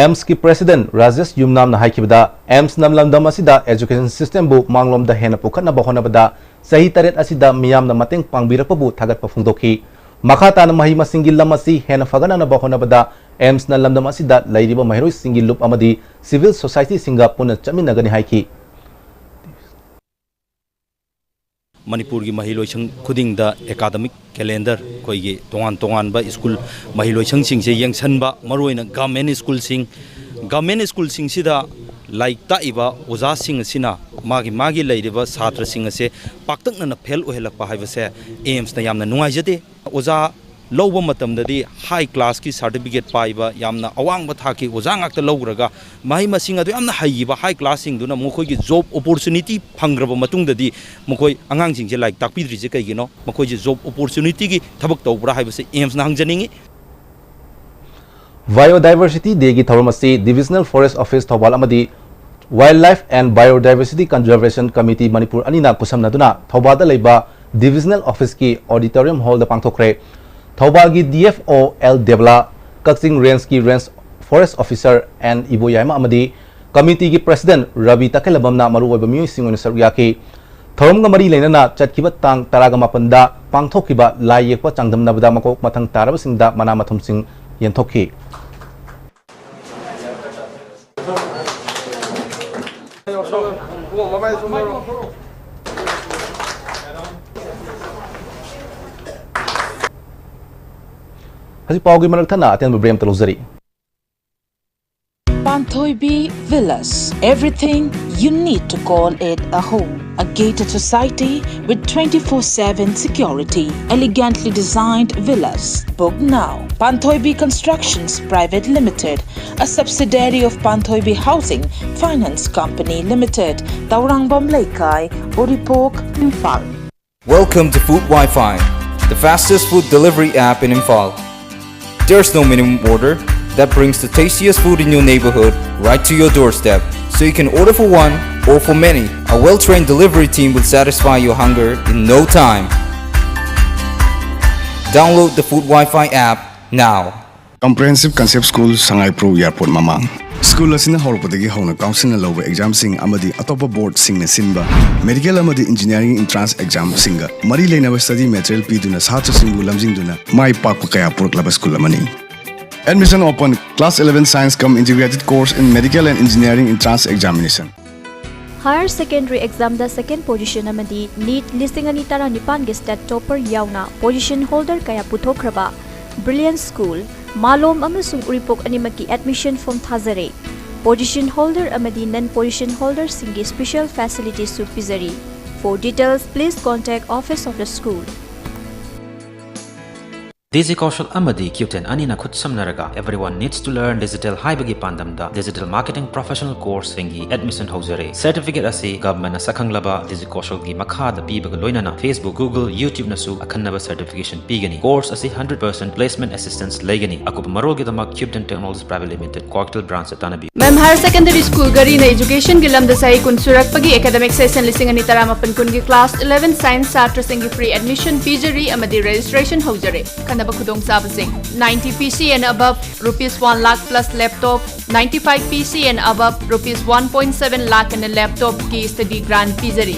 ꯑꯦꯝꯁꯀꯤ president ꯔꯥꯖꯦꯁ ꯌꯨꯝꯅꯥꯝꯅ ꯍꯥꯏꯈꯤꯕꯗ, ꯑꯦꯝꯁꯅ ꯂꯝꯗꯝ ꯑꯁꯤꯗ education systemꯕꯨ ꯃꯥꯡꯂꯣꯝꯗ ꯍꯦꯟꯅ ꯄꯨꯈꯠꯅꯕ ꯍꯣꯠꯅꯕꯗ ꯆꯍꯤ ꯇꯔꯦꯠ ꯑꯁꯤꯗ ꯃꯤꯌꯥꯝꯅ ꯃꯇꯦꯡ ꯄꯥꯡꯕꯤꯔꯛꯄꯕꯨ ꯊꯥꯒꯠꯄ ꯐꯣꯡꯗꯣꯛꯈꯤ꯫ ꯃꯈꯥ ꯇꯥꯅ ꯃꯍꯩ ꯃꯁꯤꯡꯒꯤ ꯂꯝ ꯑꯁꯤ ꯍꯦꯟꯅ ꯐꯒꯠꯅꯅꯕ ꯍꯣꯠꯅꯕꯗ ꯑꯦꯝꯁꯅ ꯂꯝꯗꯝ ꯑꯁꯤꯗ ꯂꯩꯔꯤꯕ ꯃꯍꯩꯔꯣꯏꯁꯤꯡꯒꯤ ꯂꯨꯞ ꯑꯃꯗꯤ civil societyꯁꯤꯡꯒ ꯄꯨꯟꯅ ꯆꯠꯃꯤꯟꯅꯒꯅꯤ ꯍꯥꯏꯈꯤ꯫ ꯃꯅꯤꯄꯨꯔꯒꯤ ꯃꯍꯩꯂꯣꯏꯁꯪ ꯈꯨꯗꯤꯡꯗ academic calendar, ꯑꯩꯈꯣꯏꯒꯤ ꯇꯣꯉꯥꯟ ꯇꯣꯉꯥꯟꯕ ꯁ꯭ꯀꯨꯜ, ꯃꯍꯩꯂꯣꯏꯁꯪꯁꯤꯡꯁꯦ ꯌꯦꯡꯁꯤꯟꯕ, ꯃꯔꯨꯑꯣꯏꯅ government ꯁ꯭ꯀꯨꯜꯁꯤꯡ, government ꯁ꯭ꯀꯨꯜꯁꯤꯡꯁꯤꯗ ꯂꯥꯏꯔꯤꯛ ꯇꯥꯛꯏꯕ ꯑꯣꯖꯥꯁꯤꯡ ꯑꯁꯤꯅ ꯃꯥꯒꯤ ꯃꯥꯒꯤ ꯂꯩꯔꯤꯕ ꯁꯥꯇ꯭ꯔꯁꯤꯡ ꯑꯁꯦ ꯄꯥꯛꯇꯛꯅꯅ ꯐꯦꯜ ꯑꯣꯏꯍꯜꯂꯛꯄ ꯍꯥꯏꯕꯁꯦ ꯑꯦꯝꯁꯅ ꯌꯥꯝꯅ ꯅꯨꯡꯉꯥꯏꯖꯗꯦ꯫ ꯑꯣꯖꯥ ꯂꯧꯕ ꯃꯇꯝꯗꯗꯤ high classꯀꯤ certificate ꯄꯥꯏꯕ, ꯌꯥꯝꯅ ꯑꯋꯥꯡꯕ ꯊꯥꯛꯀꯤ ꯑꯣꯖꯥ ꯉꯥꯛꯇ ꯂꯧꯈ꯭ꯔꯒ, ꯃꯍꯩ ꯃꯁꯤꯡ ꯑꯗꯨ ꯌꯥꯝꯅ ꯍꯩꯈꯤꯕ high classꯁꯤꯡꯗꯨꯅ ꯃꯈꯣꯏꯒꯤ job opportunity ꯐꯪꯈ꯭ꯔꯕ ꯃꯇꯨꯡꯗꯗꯤ ꯃꯈꯣꯏ ꯑꯉꯥꯡꯁꯤꯡꯁꯦ ꯂꯥꯏꯔꯤꯛ ꯇꯥꯛꯄꯤꯗ꯭ꯔꯤꯁꯦ ꯀꯩꯒꯤꯅꯣ? ꯃꯈꯣꯏꯁꯦ job opportunityꯒꯤ ꯊꯕꯛ ꯇꯧꯕ꯭ꯔꯥ ꯍꯥꯏꯕꯁꯦ ꯑꯦꯝꯁꯅ ꯍꯪꯖꯅꯤꯡꯉꯤ꯫ Biodiversity Dayꯒꯤ ꯊꯧꯔꯝ ꯑꯁꯤ Divisional Forest Office ꯊꯧꯕꯥꯜ ꯑꯃꯗꯤ Wildlife and Biodiversity Conservation Committee Manipur ꯑꯅꯤꯅ ꯈꯨꯠꯁꯝꯅꯗꯨꯅ ꯊꯧꯕꯥꯜꯗ ꯂꯩꯕ Divisional Officeꯀꯤ auditorium hallꯗ ꯄꯥꯡꯊꯣꯛꯈ꯭ꯔꯦ꯫ ꯊꯧꯕꯥꯜꯒꯤ DFO ꯑꯦꯜ ꯗꯦꯕꯂꯥ, ꯀꯛꯆꯤꯡ Rangeꯀꯤ Range Forest Officer N Iboyaima ꯑꯃꯗꯤ committeeꯒꯤ president ꯔꯕꯤ ꯇꯈꯦꯜꯂꯝꯕꯝꯅ ꯃꯔꯨꯑꯣꯏꯕ ꯃꯤꯑꯣꯏꯁꯤꯡ ꯑꯣꯏꯅ ꯁꯔꯨꯛ ꯌꯥꯈꯤ꯫ ꯊꯧꯔꯝꯒ ꯃꯔꯤ ꯂꯩꯅꯅ ꯆꯠꯈꯤꯕ ꯇꯥꯡ ꯇꯔꯥꯒ ꯃꯥꯄꯟꯗ ꯄꯥꯡꯊꯣꯛꯈꯤꯕ ꯂꯥꯏ ꯌꯦꯛꯄ ꯆꯥꯡꯗꯝꯅꯕꯗ ꯃꯀꯣꯛ ꯃꯊꯪ ꯇꯥꯔꯕꯁꯤꯡꯗ ꯃꯅꯥ ꯃꯊꯨꯝꯁꯤꯡ ꯌꯦꯟꯊꯣꯛꯈꯤ꯫ ꯍꯧꯖꯤꯛ ꯄꯥꯎꯒꯤ ꯃꯔꯛ ꯊꯠꯅ ꯑꯇꯦꯟꯕ break ꯑꯃꯇ ꯂꯧꯖꯔꯤ꯫ Panthoibi Villas. Everything you need to call it a home. A gated society with twenty-four seven security. Elegantly designed villas. Book now. Panthoibi Constructions Private Limited, a subsidiary of Panthoibi Housing Finance Company Limited, Taurangvam Leikai, Uripok, Imphal. Welcome to Food Wi-Fi, the fastest food delivery app in Imphal. There's no minimum order that brings the tastiest food in your neighborhood right to your doorstep. So you can order for one or for many. A well-trained delivery team will satisfy your hunger in no time. Download the Food Wi-Fi app now. Comprehensive Concept School, Sangaipru Airport ꯃꯃꯥꯡ꯫ School ꯑꯁꯤꯅ ꯍꯧꯔꯛꯄꯗꯒꯤ ꯍꯧꯅ ꯀꯥꯎꯟꯁꯤꯜꯅ ꯂꯧꯕ ꯑꯦꯛꯖꯥꯝꯁꯤꯡ ꯑꯃꯗꯤ ꯑꯇꯣꯞꯄ ꯕꯣꯔꯗꯁꯤꯡꯅ ꯁꯤꯟꯕ medical ꯑꯃꯗꯤ engineering entrance ꯑꯦꯛꯖꯥꯝꯁꯤꯡꯒ ꯃꯔꯤ ꯂꯩꯅꯕ ꯁ꯭ꯇꯗꯤ ꯃꯦꯇꯔꯤꯌꯦꯜ ꯄꯤꯗꯨꯅ ꯁꯥꯇ꯭ꯔꯁꯤꯡꯕꯨ ꯂꯝꯖꯤꯡꯗꯨꯅ ꯃꯥꯏ ꯄꯥꯛꯄ ꯀꯌꯥ ꯄꯨꯔꯛꯂꯕ ꯁ꯭ꯀꯨꯜ ꯑꯃꯅꯤ꯫ Admission open, class eleven science cum integrated course in medical and engineering entrance examination. Higher Secondary Examꯗ second position ꯑꯃꯗꯤ NEET ꯂꯤꯁꯤꯡ ꯑꯅꯤ ꯇꯔꯥꯅꯤꯄꯥꯟꯒꯤ STAT topper ꯌꯥꯎꯅ position holder ꯀꯌꯥ ꯄꯨꯊꯣꯛꯈ꯭ꯔꯕ Brilliant School, ꯃꯥꯂꯣꯝ ꯑꯃꯁꯨꯡ ꯎꯔꯤꯄꯣꯛ ꯑꯅꯤꯃꯛꯀꯤ admission form ꯊꯥꯖꯔꯦ꯫ Position holder ꯑꯃꯗꯤ non position holderꯁꯤꯡꯒꯤ special facilitiesꯁꯨ ꯄꯤꯖꯔꯤ꯫ For details, please contact office of the school. DigiKaushal ꯑꯃꯗꯤ CUBETEN ꯑꯅꯤꯅ ꯈꯨꯠꯁꯝꯅꯔꯒ Everyone Needs to Learn Digital ꯍꯥꯏꯕꯒꯤ ꯄꯥꯟꯗꯝꯗ digital marketing professional courseꯁꯤꯡꯒꯤ admission ꯍꯧꯖꯔꯦ꯫ Certificate ꯑꯁꯤ governmentꯅ ꯁꯛꯈꯪꯂꯕ DigiKaushalꯒꯤ ꯃꯈꯥꯗ ꯄꯤꯕꯒ ꯂꯣꯏꯅꯅ Facebook, Google, YouTubeꯅꯁꯨ ꯑꯈꯟꯅꯕ certification ꯄꯤꯒꯅꯤ꯫ Course ꯑꯁꯤ hundred percent placement assistance ꯂꯩꯒꯅꯤ꯫ ꯑꯀꯨꯞꯄ ꯃꯔꯣꯜꯒꯤꯗꯃꯛ CUBETEN Technologies Private Limited, Kwakeithel branchꯇ ꯇꯥꯟꯅꯕꯤꯌꯨ꯫ ꯃꯦꯝ ꯍꯥꯌꯔ ꯁꯦꯀꯦꯟꯗꯔꯤ ꯁ꯭ꯀꯨꯜ ꯘꯔꯤꯅ educationꯒꯤ ꯂꯝꯗ ꯆꯍꯤ ꯀꯨꯟ ꯁꯨꯔꯛꯄꯒꯤ academic session ꯂꯤꯁꯤꯡ ꯑꯅꯤ ꯇꯔꯥꯃꯥꯄꯟ ꯀꯨꯟꯒꯤ class eleven science ꯁꯥꯇ꯭ꯔꯁꯤꯡꯒꯤ free admission ꯄꯤꯖꯔꯤ ꯑꯃꯗꯤ registration ꯍꯧꯖꯔꯦ꯫ ꯑꯈꯟꯅꯕ ꯈꯨꯗꯣꯡꯆꯥꯕꯁꯤꯡ: ninety P C and above, rupees one lakh plus laptop, ninety five P C and above, rupees one point seven lakh and laptopꯀꯤ study grant ꯄꯤꯖꯔꯤ꯫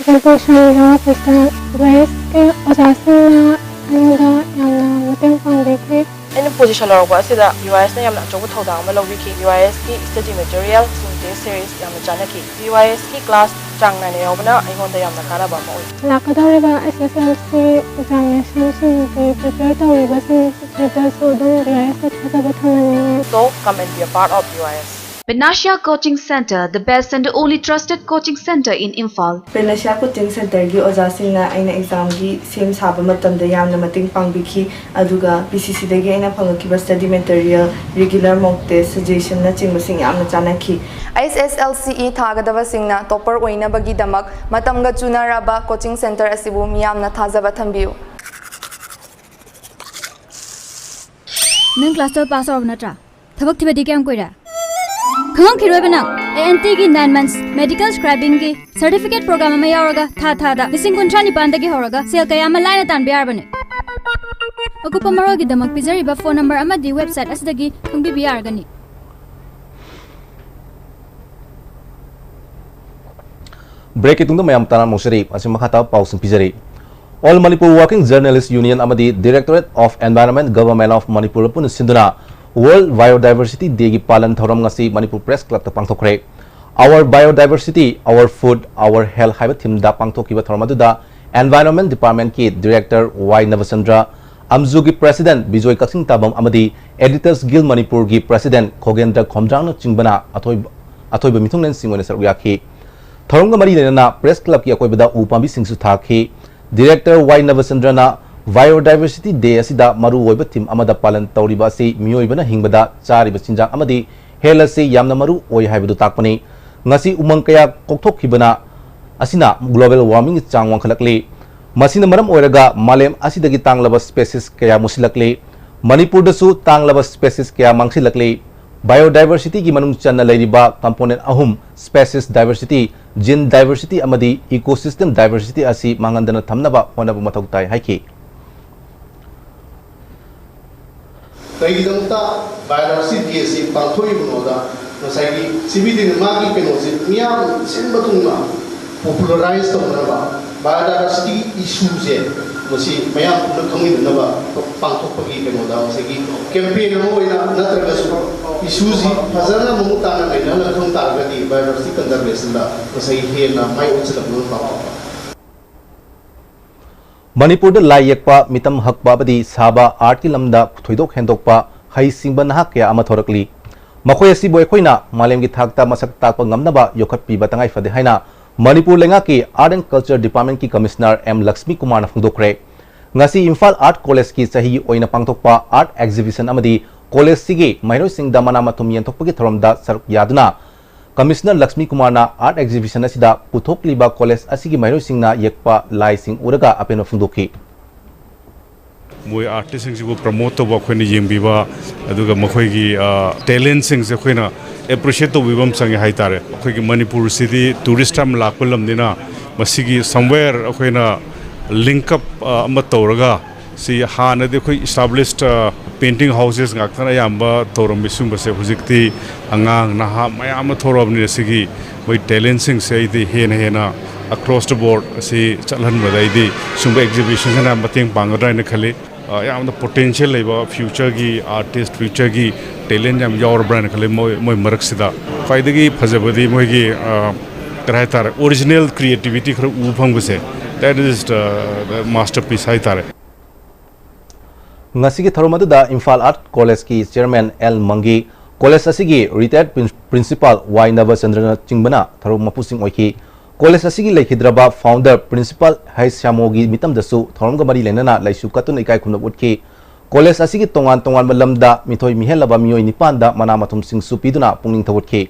Presentation ꯌꯥꯎꯔꯛꯄꯁꯤꯗ B Y ꯑꯦꯁꯀꯤ ꯑꯣꯖꯥꯁꯤꯡꯅ ꯑꯩꯉꯣꯟꯗ ꯌꯥꯝꯅ ꯃꯇꯦꯡ ꯄꯥꯡꯕꯤꯈꯤ꯫ ꯑꯩꯅ position ꯂꯧꯔꯛꯄ ꯑꯁꯤꯗ ꯕꯤ ꯋꯥꯏ ꯑꯦꯁꯅ ꯌꯥꯝꯅ ꯑꯆꯧꯕ ꯊꯧꯗꯥꯡ ꯑꯃ ꯂꯧꯕꯤꯈꯤ꯫ ꯕꯤ ꯋꯥꯏ ꯑꯦꯁꯀꯤ study material ꯑꯃꯁꯨꯡ test series ꯌꯥꯝꯅ ꯆꯥꯟꯅꯈꯤ꯫ ꯕꯤ ꯋꯥꯏ ꯑꯦꯁꯀꯤ class ꯆꯥꯡ ꯅꯥꯏꯅ ꯌꯥꯎꯕꯅ ꯑꯩꯉꯣꯟꯗ ꯌꯥꯝꯅ ꯀꯥꯟꯅꯕ ꯑꯃ ꯑꯣꯏ꯫ ꯂꯥꯛꯀꯗꯧꯔꯤꯕ S S L C examinationꯁꯤꯡꯒꯤ prepare ꯇꯧꯔꯤꯕꯁꯤꯡꯁꯤꯗꯁꯨ ꯑꯗꯨꯝ ꯕꯤ ꯋꯥꯏ ꯑꯦꯁꯇ ꯊꯥꯖꯕ ꯊꯝꯍꯟꯅꯤꯡꯉꯤ꯫ So, Come and be a part of U I S. Panacea Coaching Center, the best and the only trusted coaching center in Imphal. Panacea Coaching Centerꯒꯤ ꯑꯣꯖꯥꯁꯤꯡꯅ ꯑꯩꯅ ꯑꯦꯛꯖꯥꯝꯒꯤ ꯁꯦꯝ ꯁꯥꯕ ꯃꯇꯝꯗ ꯌꯥꯝꯅ ꯃꯇꯦꯡ ꯄꯥꯡꯕꯤꯈꯤ꯫ ꯑꯗꯨꯒ ꯄꯤ ꯁꯤ ꯁꯤꯗꯒꯤ ꯑꯩꯅ ꯐꯪꯉꯛꯈꯤꯕ study material, regular mock test, suggestionꯅꯆꯤꯡꯕꯁꯤꯡ ꯌꯥꯝꯅ ꯆꯥꯟꯅꯈꯤ꯫ ꯑꯩꯆ ꯑꯦꯁ ꯑꯦꯜ ꯁꯤ ꯏ ꯊꯥꯒꯗꯕꯁꯤꯡꯅ ꯇꯣꯞꯄꯔ ꯑꯣꯏꯅꯕꯒꯤꯗꯃꯛ ꯃꯇꯝꯒ ꯆꯨꯅꯔꯕ ꯀꯣꯆꯤꯡ ꯁꯦꯟꯇꯔ ꯑꯁꯤꯕꯨ ꯃꯤꯌꯥꯝꯅ ꯊꯥꯖꯕ ꯊꯝꯕꯤꯌꯨ꯫ ꯅꯪ class twelve pass ꯇꯧꯔꯕ ꯅꯠꯇ꯭ꯔꯥ? ꯊꯕꯛ ꯊꯤꯕꯗꯤ ꯀꯌꯥꯝ ꯀꯨꯏꯔꯦ? ꯈꯪꯉꯝꯈꯤꯔꯣꯏꯕ ꯅꯪ꯫ ꯑꯦ ꯑꯦꯟ ꯇꯤꯒꯤ nine months medical scribingꯒꯤ certificate program ꯑꯃ ꯌꯥꯎꯔꯒ ꯊꯥ ꯊꯥꯗ ꯂꯤꯁꯤꯡ ꯀꯨꯟꯊ꯭ꯔꯥ ꯅꯤꯄꯥꯟꯗꯒꯤ ꯍꯧꯔꯒ ꯁꯦꯜ ꯀꯌꯥ ꯑꯃ ꯂꯥꯏꯅ ꯇꯥꯟꯕ ꯌꯥꯔꯕꯅꯤ꯫ ꯑꯀꯨꯞꯄ ꯃꯔꯣꯜꯒꯤꯗꯃꯛ ꯄꯤꯖꯔꯤꯕ phone number ꯑꯃꯗꯤ website ꯑꯁꯤꯗꯒꯤ ꯈꯪꯕꯤꯕ ꯌꯥꯔꯒꯅꯤ꯫ Breakꯀꯤ ꯇꯨꯡꯗ ꯃꯌꯥꯝ ꯇꯔꯥꯝꯅ ꯑꯣꯛꯆꯔꯤ꯫ ꯑꯁꯤ ꯃꯈꯥ ꯇꯥꯕ ꯄꯥꯎꯁꯤꯡ ꯄꯤꯖꯔꯤ꯫ All Manipur Working Journalist Union ꯑꯃꯗꯤ Directorate of Environment, Government of Manipur ꯄꯨꯟꯅ ꯁꯤꯟꯗꯨꯅ World Biodiversity Dayꯒꯤ ꯄꯥꯂꯟ ꯊꯧꯔꯝ ꯉꯁꯤ Manipur Press Clubꯇ ꯄꯥꯡꯊꯣꯛꯈ꯭ꯔꯦ꯫ Our Biodiversity, Our Food, Our Health ꯍꯥꯏꯕ themeꯗ ꯄꯥꯡꯊꯣꯛꯈꯤꯕ ꯊꯧꯔꯝ ꯑꯗꯨꯗ Environment Departmentꯀꯤ Director ꯋꯥꯏ ꯅꯕꯆꯟꯗ꯭ꯔ, ꯑꯝꯖꯨꯒꯤ President ꯕꯤꯖꯣꯏ ꯀꯛꯆꯤꯡ ꯇꯥꯕꯝ ꯑꯃꯗꯤ Editors Guild ꯃꯅꯤꯄꯨꯔꯒꯤ President ꯈꯣꯒꯦꯟꯗ꯭ꯔ ꯈꯣꯝꯗ꯭ꯔꯥꯡꯅꯆꯤꯡꯕꯅ ꯑꯊꯣꯏꯕ, ꯑꯊꯣꯏꯕ ꯃꯤꯊꯨꯡꯂꯦꯟꯁꯤꯡ ꯑꯣꯏꯅ ꯁꯔꯨꯛ ꯌꯥꯈꯤ꯫ ꯊꯧꯔꯝꯒ ꯃꯔꯤ ꯂꯩꯅꯅ Press Clubꯀꯤ ꯑꯀꯣꯏꯕꯗ ꯎ ꯄꯥꯝꯕꯤꯁꯤꯡꯁꯨ ꯊꯥꯈꯤ꯫ Director ꯋꯥꯏ ꯅꯕꯆꯟꯗ꯭ꯔꯅ Biodiversity Day ꯑꯁꯤꯗ ꯃꯔꯨꯑꯣꯏꯕ theme ꯑꯃꯗ ꯄꯥꯂꯟ ꯇꯧꯔꯤꯕ ꯑꯁꯤ ꯃꯤꯑꯣꯏꯕꯅ ꯍꯤꯡꯕꯗ ꯆꯥꯔꯤꯕ ꯆꯤꯟꯖꯥꯛ ꯑꯃꯗꯤ health ꯑꯁꯤ ꯌꯥꯝꯅ ꯃꯔꯨ ꯑꯣꯏ ꯍꯥꯏꯕꯗꯨ ꯇꯥꯛꯄꯅꯤ꯫ ꯉꯁꯤ ꯎꯃꯪ ꯀꯌꯥ ꯀꯣꯛꯊꯣꯛꯈꯤꯕꯅ ꯑꯁꯤꯅ global warmingꯒꯤ ꯆꯥꯡ ꯋꯥꯡꯈꯠꯂꯛꯂꯤ꯫ ꯃꯁꯤꯅ ꯃꯔꯝ ꯑꯣꯏꯔꯒ ꯃꯥꯂꯦꯝ ꯑꯁꯤꯗꯒꯤ ꯇꯥꯡꯂꯕ species ꯀꯌꯥ ꯃꯨꯁꯤꯜꯂꯛꯂꯤ꯫ ꯃꯅꯤꯄꯨꯔꯗꯁꯨ ꯇꯥꯡꯂꯕ species ꯀꯌꯥ ꯃꯥꯡꯁꯤꯜꯂꯛꯂꯤ꯫ Biodiversityꯒꯤ ꯃꯅꯨꯡ ꯆꯟꯅ ꯂꯩꯔꯤꯕ component ꯑꯍꯨꯝ, species diversity, gene diversity ꯑꯃꯗꯤ ecosystem diversity ꯑꯁꯤ ꯃꯥꯡꯍꯟꯗꯅ ꯊꯝꯅꯕ ꯍꯣꯠꯅꯕ ꯃꯊꯧ ꯇꯥꯏ ꯍꯥꯏꯈꯤ꯫ ꯀꯩꯒꯤꯗꯃꯛꯇ Biodiversity Day ꯑꯁꯤ ꯄꯥꯡꯊꯣꯛꯏꯕꯅꯣꯗ ꯉꯁꯥꯏꯒꯤ ꯁꯤ ꯕꯤ ꯗꯤꯅ ꯃꯥꯒꯤ ꯀꯩꯅꯣꯁꯦ ꯃꯤꯌꯥꯝ ꯁꯤꯟꯕ ꯊꯨꯡꯅ popularize ꯇꯧꯅꯅꯕ Biodiversity issueꯁꯦ ꯃꯁꯤ ꯃꯌꯥꯝ ꯄꯨꯝꯅ ꯈꯪꯃꯤꯟꯅꯅꯕ ꯄꯥꯡꯊꯣꯛꯄꯒꯤ ꯀꯩꯅꯣꯗ ꯉꯁꯥꯏꯒꯤ campaign ꯑꯃ ꯑꯣꯏꯅ ꯅꯠꯇ꯭ꯔꯒꯁꯨ issueꯁꯤ ꯐꯖꯅ ꯃꯃꯨꯠ ꯇꯥꯅ ꯅꯩꯅꯍꯜꯂꯒ ꯈꯪ ꯇꯥꯔꯒꯗꯤ Biodiversity Conservationꯗ ꯉꯁꯥꯏꯒꯤ ꯍꯦꯟꯅ ꯃꯥꯏ ꯑꯣꯟꯁꯤꯜꯂꯛꯅꯕ ꯄꯥꯡꯊꯣꯛꯄ꯫ ꯃꯅꯤꯄꯨꯔꯗ ꯂꯥꯏ ꯌꯦꯛꯄ, ꯃꯤꯇꯝ ꯍꯛꯄ ꯑꯃꯗꯤ ꯁꯥꯕ, artꯀꯤ ꯂꯝꯗ ꯊꯣꯏꯗꯣꯛ ꯍꯦꯟꯗꯣꯛꯄ ꯍꯩꯁꯤꯡꯕ ꯅꯍꯥ ꯀꯌꯥ ꯑꯃ ꯊꯣꯔꯛꯂꯤ꯫ ꯃꯈꯣꯏ ꯑꯁꯤꯕꯨ ꯑꯩꯈꯣꯏꯅ ꯃꯥꯂꯦꯝꯒꯤ ꯊꯥꯛꯇ ꯃꯁꯛ ꯇꯥꯛꯄ ꯉꯝꯅꯕ ꯌꯣꯛꯈꯠꯄꯤꯕ ꯇꯉꯥꯏ ꯐꯗꯦ ꯍꯥꯏꯅ ꯃꯅꯤꯄꯨꯔ ꯂꯩꯉꯥꯛꯀꯤ Art and Culture Department ꯀꯤ Commissioner ꯑꯦꯝ ꯂꯛꯁꯃꯤ ꯀꯨꯃꯥꯔꯅ ꯐꯣꯡꯗꯣꯛꯈ꯭ꯔꯦ꯫ ꯉꯁꯤ ꯏꯝꯐꯥꯜ Art College ꯀꯤ ꯆꯍꯤꯒꯤ ꯑꯣꯏꯅ ꯄꯥꯡꯊꯣꯛꯄ Art Exhibition ꯑꯃꯗꯤ college ꯁꯤꯒꯤ ꯃꯍꯩꯔꯣꯏꯁꯤꯡꯗ ꯃꯅꯥ ꯃꯊꯨꯝ ꯌꯦꯟꯊꯣꯛꯄꯒꯤ ꯊꯧꯔꯝꯗ ꯁꯔꯨꯛ ꯌꯥꯗꯨꯅ Commissioner ꯂꯛꯁꯃꯤ ꯀꯨꯃꯥꯔꯅ Art Exhibition ꯑꯁꯤꯗ ꯄꯨꯊꯣꯛꯂꯤꯕ college ꯑꯁꯤꯒꯤ ꯃꯍꯩꯔꯣꯏꯁꯤꯡꯅ ꯌꯦꯛꯄ ꯂꯥꯏꯁꯤꯡ ꯎꯔꯒ ꯑꯄꯦꯟꯕ ꯐꯣꯡꯗꯣꯛꯈꯤ꯫ ꯃꯣꯏ artist ꯁꯤꯡꯁꯤꯕꯨ promote ꯇꯧꯕ, ꯑꯩꯈꯣꯏꯅ ꯌꯦꯡꯕꯤꯕ, ꯑꯗꯨꯒ ꯃꯈꯣꯏꯒꯤ, ꯑ, talent ꯁꯤꯡꯁꯦ ꯑꯩꯈꯣꯏꯅ appreciate ꯇꯧꯕꯤꯕ ꯑꯃ ꯆꯪꯉꯦ ꯍꯥꯏꯇꯥꯔꯦ꯫ ꯑꯩꯈꯣꯏꯒꯤ ꯃꯅꯤꯄꯨꯔꯁꯤꯗꯤ tourist ꯌꯥꯝ ꯂꯥꯛꯄ ꯂꯝꯅꯤꯅ ꯃꯁꯤꯒꯤ somewhere ꯑꯩꯈꯣꯏꯅ link up, ꯑ, ꯑꯃ ꯇꯧꯔꯒ ꯁꯤ ꯍꯥꯟꯅꯗꯤ ꯑꯩꯈꯣꯏ established, ꯑ, painting houses ꯉꯥꯛꯇꯅ ꯑꯌꯥꯝꯕ ꯇꯧꯔꯝꯃꯤ꯫ ꯁꯤꯒꯨꯝꯕꯁꯦ ꯍꯧꯖꯤꯛꯇꯤ ꯑꯉꯥꯡ ꯅꯍꯥ ꯃꯌꯥꯝ ꯑꯃ ꯊꯣꯔꯛꯑꯕꯅꯤꯅ ꯁꯤꯒꯤ ꯃꯣꯏ talent ꯁꯤꯡꯁꯦ ꯑꯩꯗꯤ ꯍꯦꯟꯅ ꯍꯦꯟꯅ across the board ꯑꯁꯤ ꯆꯠꯍꯟꯕꯗ ꯑꯩꯗꯤ ꯁꯤꯒꯨꯝꯕ exhibition ꯁꯤꯅ ꯃꯇꯦꯡ ꯄꯥꯡꯒꯗ꯭ꯔꯥ ꯍꯥꯏꯅ ꯈꯜꯂꯤ꯫ ꯑ, ꯌꯥꯝꯅ potential ꯂꯩꯕ future ꯒꯤ artist, future ꯒꯤ talent ꯌꯥꯝ ꯌꯥꯎꯔꯕ꯭ꯔꯥ ꯍꯥꯏꯅ ꯈꯜꯂꯤ ꯃꯣꯏ, ꯃꯣꯏ ꯃꯔꯛꯁꯤꯗ꯫ ꯈ꯭ꯋꯥꯏꯗꯒꯤ ꯐꯖꯕꯗꯤ ꯃꯣꯏꯒꯤ, ꯑ, ꯀꯔꯤ ꯍꯥꯏꯇꯥꯔꯦ, original creativity ꯈꯔ ꯎꯕ ꯐꯪꯕꯁꯦ, that is the masterpiece ꯍꯥꯏꯇꯥꯔꯦ꯫ ꯉꯁꯤꯒꯤ ꯊꯧꯔꯝ ꯑꯗꯨꯗ ꯏꯝꯐꯥꯜ Art College ꯀꯤ Chairman ꯑꯦꯜ ꯃꯪꯒꯤ, college ꯑꯁꯤꯒꯤ retired prin-, Principal ꯋꯥꯏ ꯅꯕꯆꯟꯗ꯭ꯔꯅꯆꯤꯡꯕꯅ ꯊꯧꯔꯝ ꯃꯄꯨꯁꯤꯡ ꯑꯣꯏꯈꯤ꯫ College ꯑꯁꯤꯒꯤ ꯂꯩꯈꯤꯗ꯭ꯔꯕ founder Principal ꯍꯩꯁ ꯁ꯭ꯌꯥꯃꯣꯒꯤ ꯃꯤꯇꯝꯗꯁꯨ ꯊꯧꯔꯝꯒ ꯃꯔꯤ ꯂꯩꯅꯅ ꯂꯩꯁꯨ ꯀꯠꯇꯨꯅ ꯏꯀꯥꯏ ꯈꯨꯝꯅꯕ ꯎꯠꯈꯤ꯫ College ꯑꯁꯤꯒꯤ ꯇꯣꯉꯥꯟ ꯇꯣꯉꯥꯟꯕ ꯂꯝꯗ ꯃꯤꯊꯣꯏ ꯃꯤꯍꯦꯜꯂꯕ ꯃꯤꯑꯣꯏ ꯅꯤꯄꯥꯟꯗ ꯃꯅꯥ ꯃꯊꯨꯝꯁꯤꯡꯁꯨ ꯄꯤꯗꯨꯅ ꯄꯨꯛꯅꯤꯡ ꯊꯧꯒꯠꯈꯤ꯫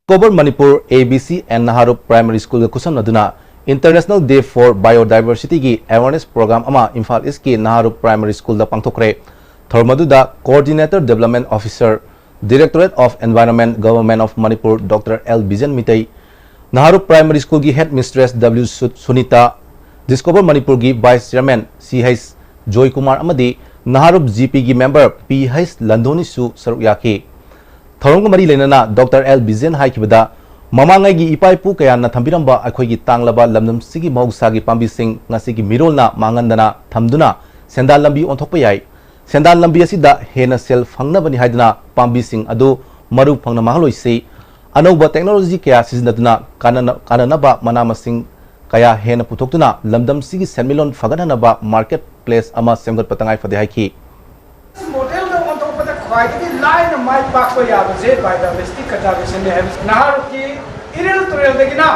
Discover Manipur A B C and ꯅꯍꯥꯔꯨꯞ Primary School ꯒ ꯈꯨꯠꯁꯝꯅꯗꯨꯅ International Day for Biodiversity ꯒꯤ awareness program ꯑꯃ ꯏꯝꯐꯥꯜ East ꯀꯤ ꯅꯍꯥꯔꯨꯞ Primary School ꯗ ꯄꯥꯡꯊꯣꯛꯈ꯭ꯔꯦ꯫ ꯊꯧꯔꯝ ꯑꯗꯨꯗ Coordinator Development Officer, Directorate of Environment, Government of Manipur, Doctor L Bijen Meetei, Naharup Primary School ꯒꯤ Head Mistress ꯗꯕ꯭ꯂꯤꯎ ꯁꯨ-, Sunita, Discover ꯃꯅꯤꯄꯨꯔꯒꯤ Vice Chairman ꯁꯤ ꯍꯩꯆ ꯖꯣꯏꯀꯨꯃꯥꯔ ꯑꯃꯗꯤ ꯅꯍꯥꯔꯨꯞ ꯖꯤ ꯄꯤ ꯒꯤ member ꯄꯤ ꯍꯩꯆ ꯂꯟꯗꯣꯅꯤꯁꯨ ꯁꯔꯨꯛ ꯌꯥꯈꯤ꯫ ꯊꯧꯔꯝꯒ ꯃꯔꯤ ꯂꯩꯅꯅ ꯗꯣꯛꯇꯔ ꯑꯦꯜ ꯕꯤꯖꯦꯟ ꯍꯥꯏꯈꯤꯕꯗ, ꯃꯃꯥꯡꯉꯩꯒꯤ ꯏꯄꯥ ꯏꯄꯨ ꯀꯌꯥꯅ ꯊꯝꯕꯤꯔꯝꯕ ꯑꯩꯈꯣꯏꯒꯤ ꯇꯥꯡꯂꯕ ꯂꯝꯗꯝꯁꯤꯒꯤ ꯃꯍꯧꯁꯥꯒꯤ ꯄꯥꯝꯕꯤꯁꯤꯡ ꯉꯁꯤꯒꯤ ꯃꯤꯔꯣꯜꯅ ꯃꯥꯡꯍꯟꯗꯅ ꯊꯝꯗꯨꯅ ꯁꯦꯟꯗꯥꯟ ꯂꯝꯕꯤ ꯑꯣꯟꯊꯣꯛꯄ ꯌꯥꯏ꯫ ꯁꯦꯟꯗꯥꯟ ꯂꯝꯕꯤ ꯑꯁꯤꯗ ꯍꯦꯟꯅ ꯁꯦꯜ ꯐꯪꯅꯕꯅꯤ ꯍꯥꯏꯗꯨꯅ ꯄꯥꯝꯕꯤꯁꯤꯡ ꯑꯗꯨ ꯃꯔꯨ ꯐꯪꯅ ꯃꯥꯡꯍꯜꯂꯣꯏꯁꯤ꯫ ꯑꯅꯧꯕ technology ꯀꯌꯥ ꯁꯤꯖꯤꯟꯅꯗꯨꯅ ꯀꯥꯟꯅꯅ-, ꯀꯥꯟꯅꯅꯕ ꯃꯅꯥ ꯃꯁꯤꯡ ꯀꯌꯥ ꯍꯦꯟꯅ ꯄꯨꯊꯣꯛꯇꯨꯅ ꯂꯝꯗꯝꯁꯤꯒꯤ ꯁꯦꯟꯃꯤꯠꯂꯣꯟ ꯐꯒꯠꯍꯟꯅꯕ market place ꯑꯃ ꯁꯦꯝꯒꯠꯄ ꯇꯉꯥꯏ ꯐꯗꯦ ꯍꯥꯏꯈꯤ꯫ ꯃꯣꯗꯦꯜꯗ ꯑꯣꯟꯊꯣꯛꯄꯗ ꯈ꯭ꯋꯥꯏꯗꯒꯤ ꯂꯥꯏꯅ ꯃꯥꯏ ꯄꯥꯛꯄ ꯌꯥꯕꯁꯦ biodiversity conservationꯅꯦ ꯍꯥꯏꯕꯁꯦ꯫ ꯅꯍꯥꯔꯣꯜꯒꯤ ꯏꯔꯤꯜ ꯇꯨꯔꯦꯜꯗꯒꯤꯅ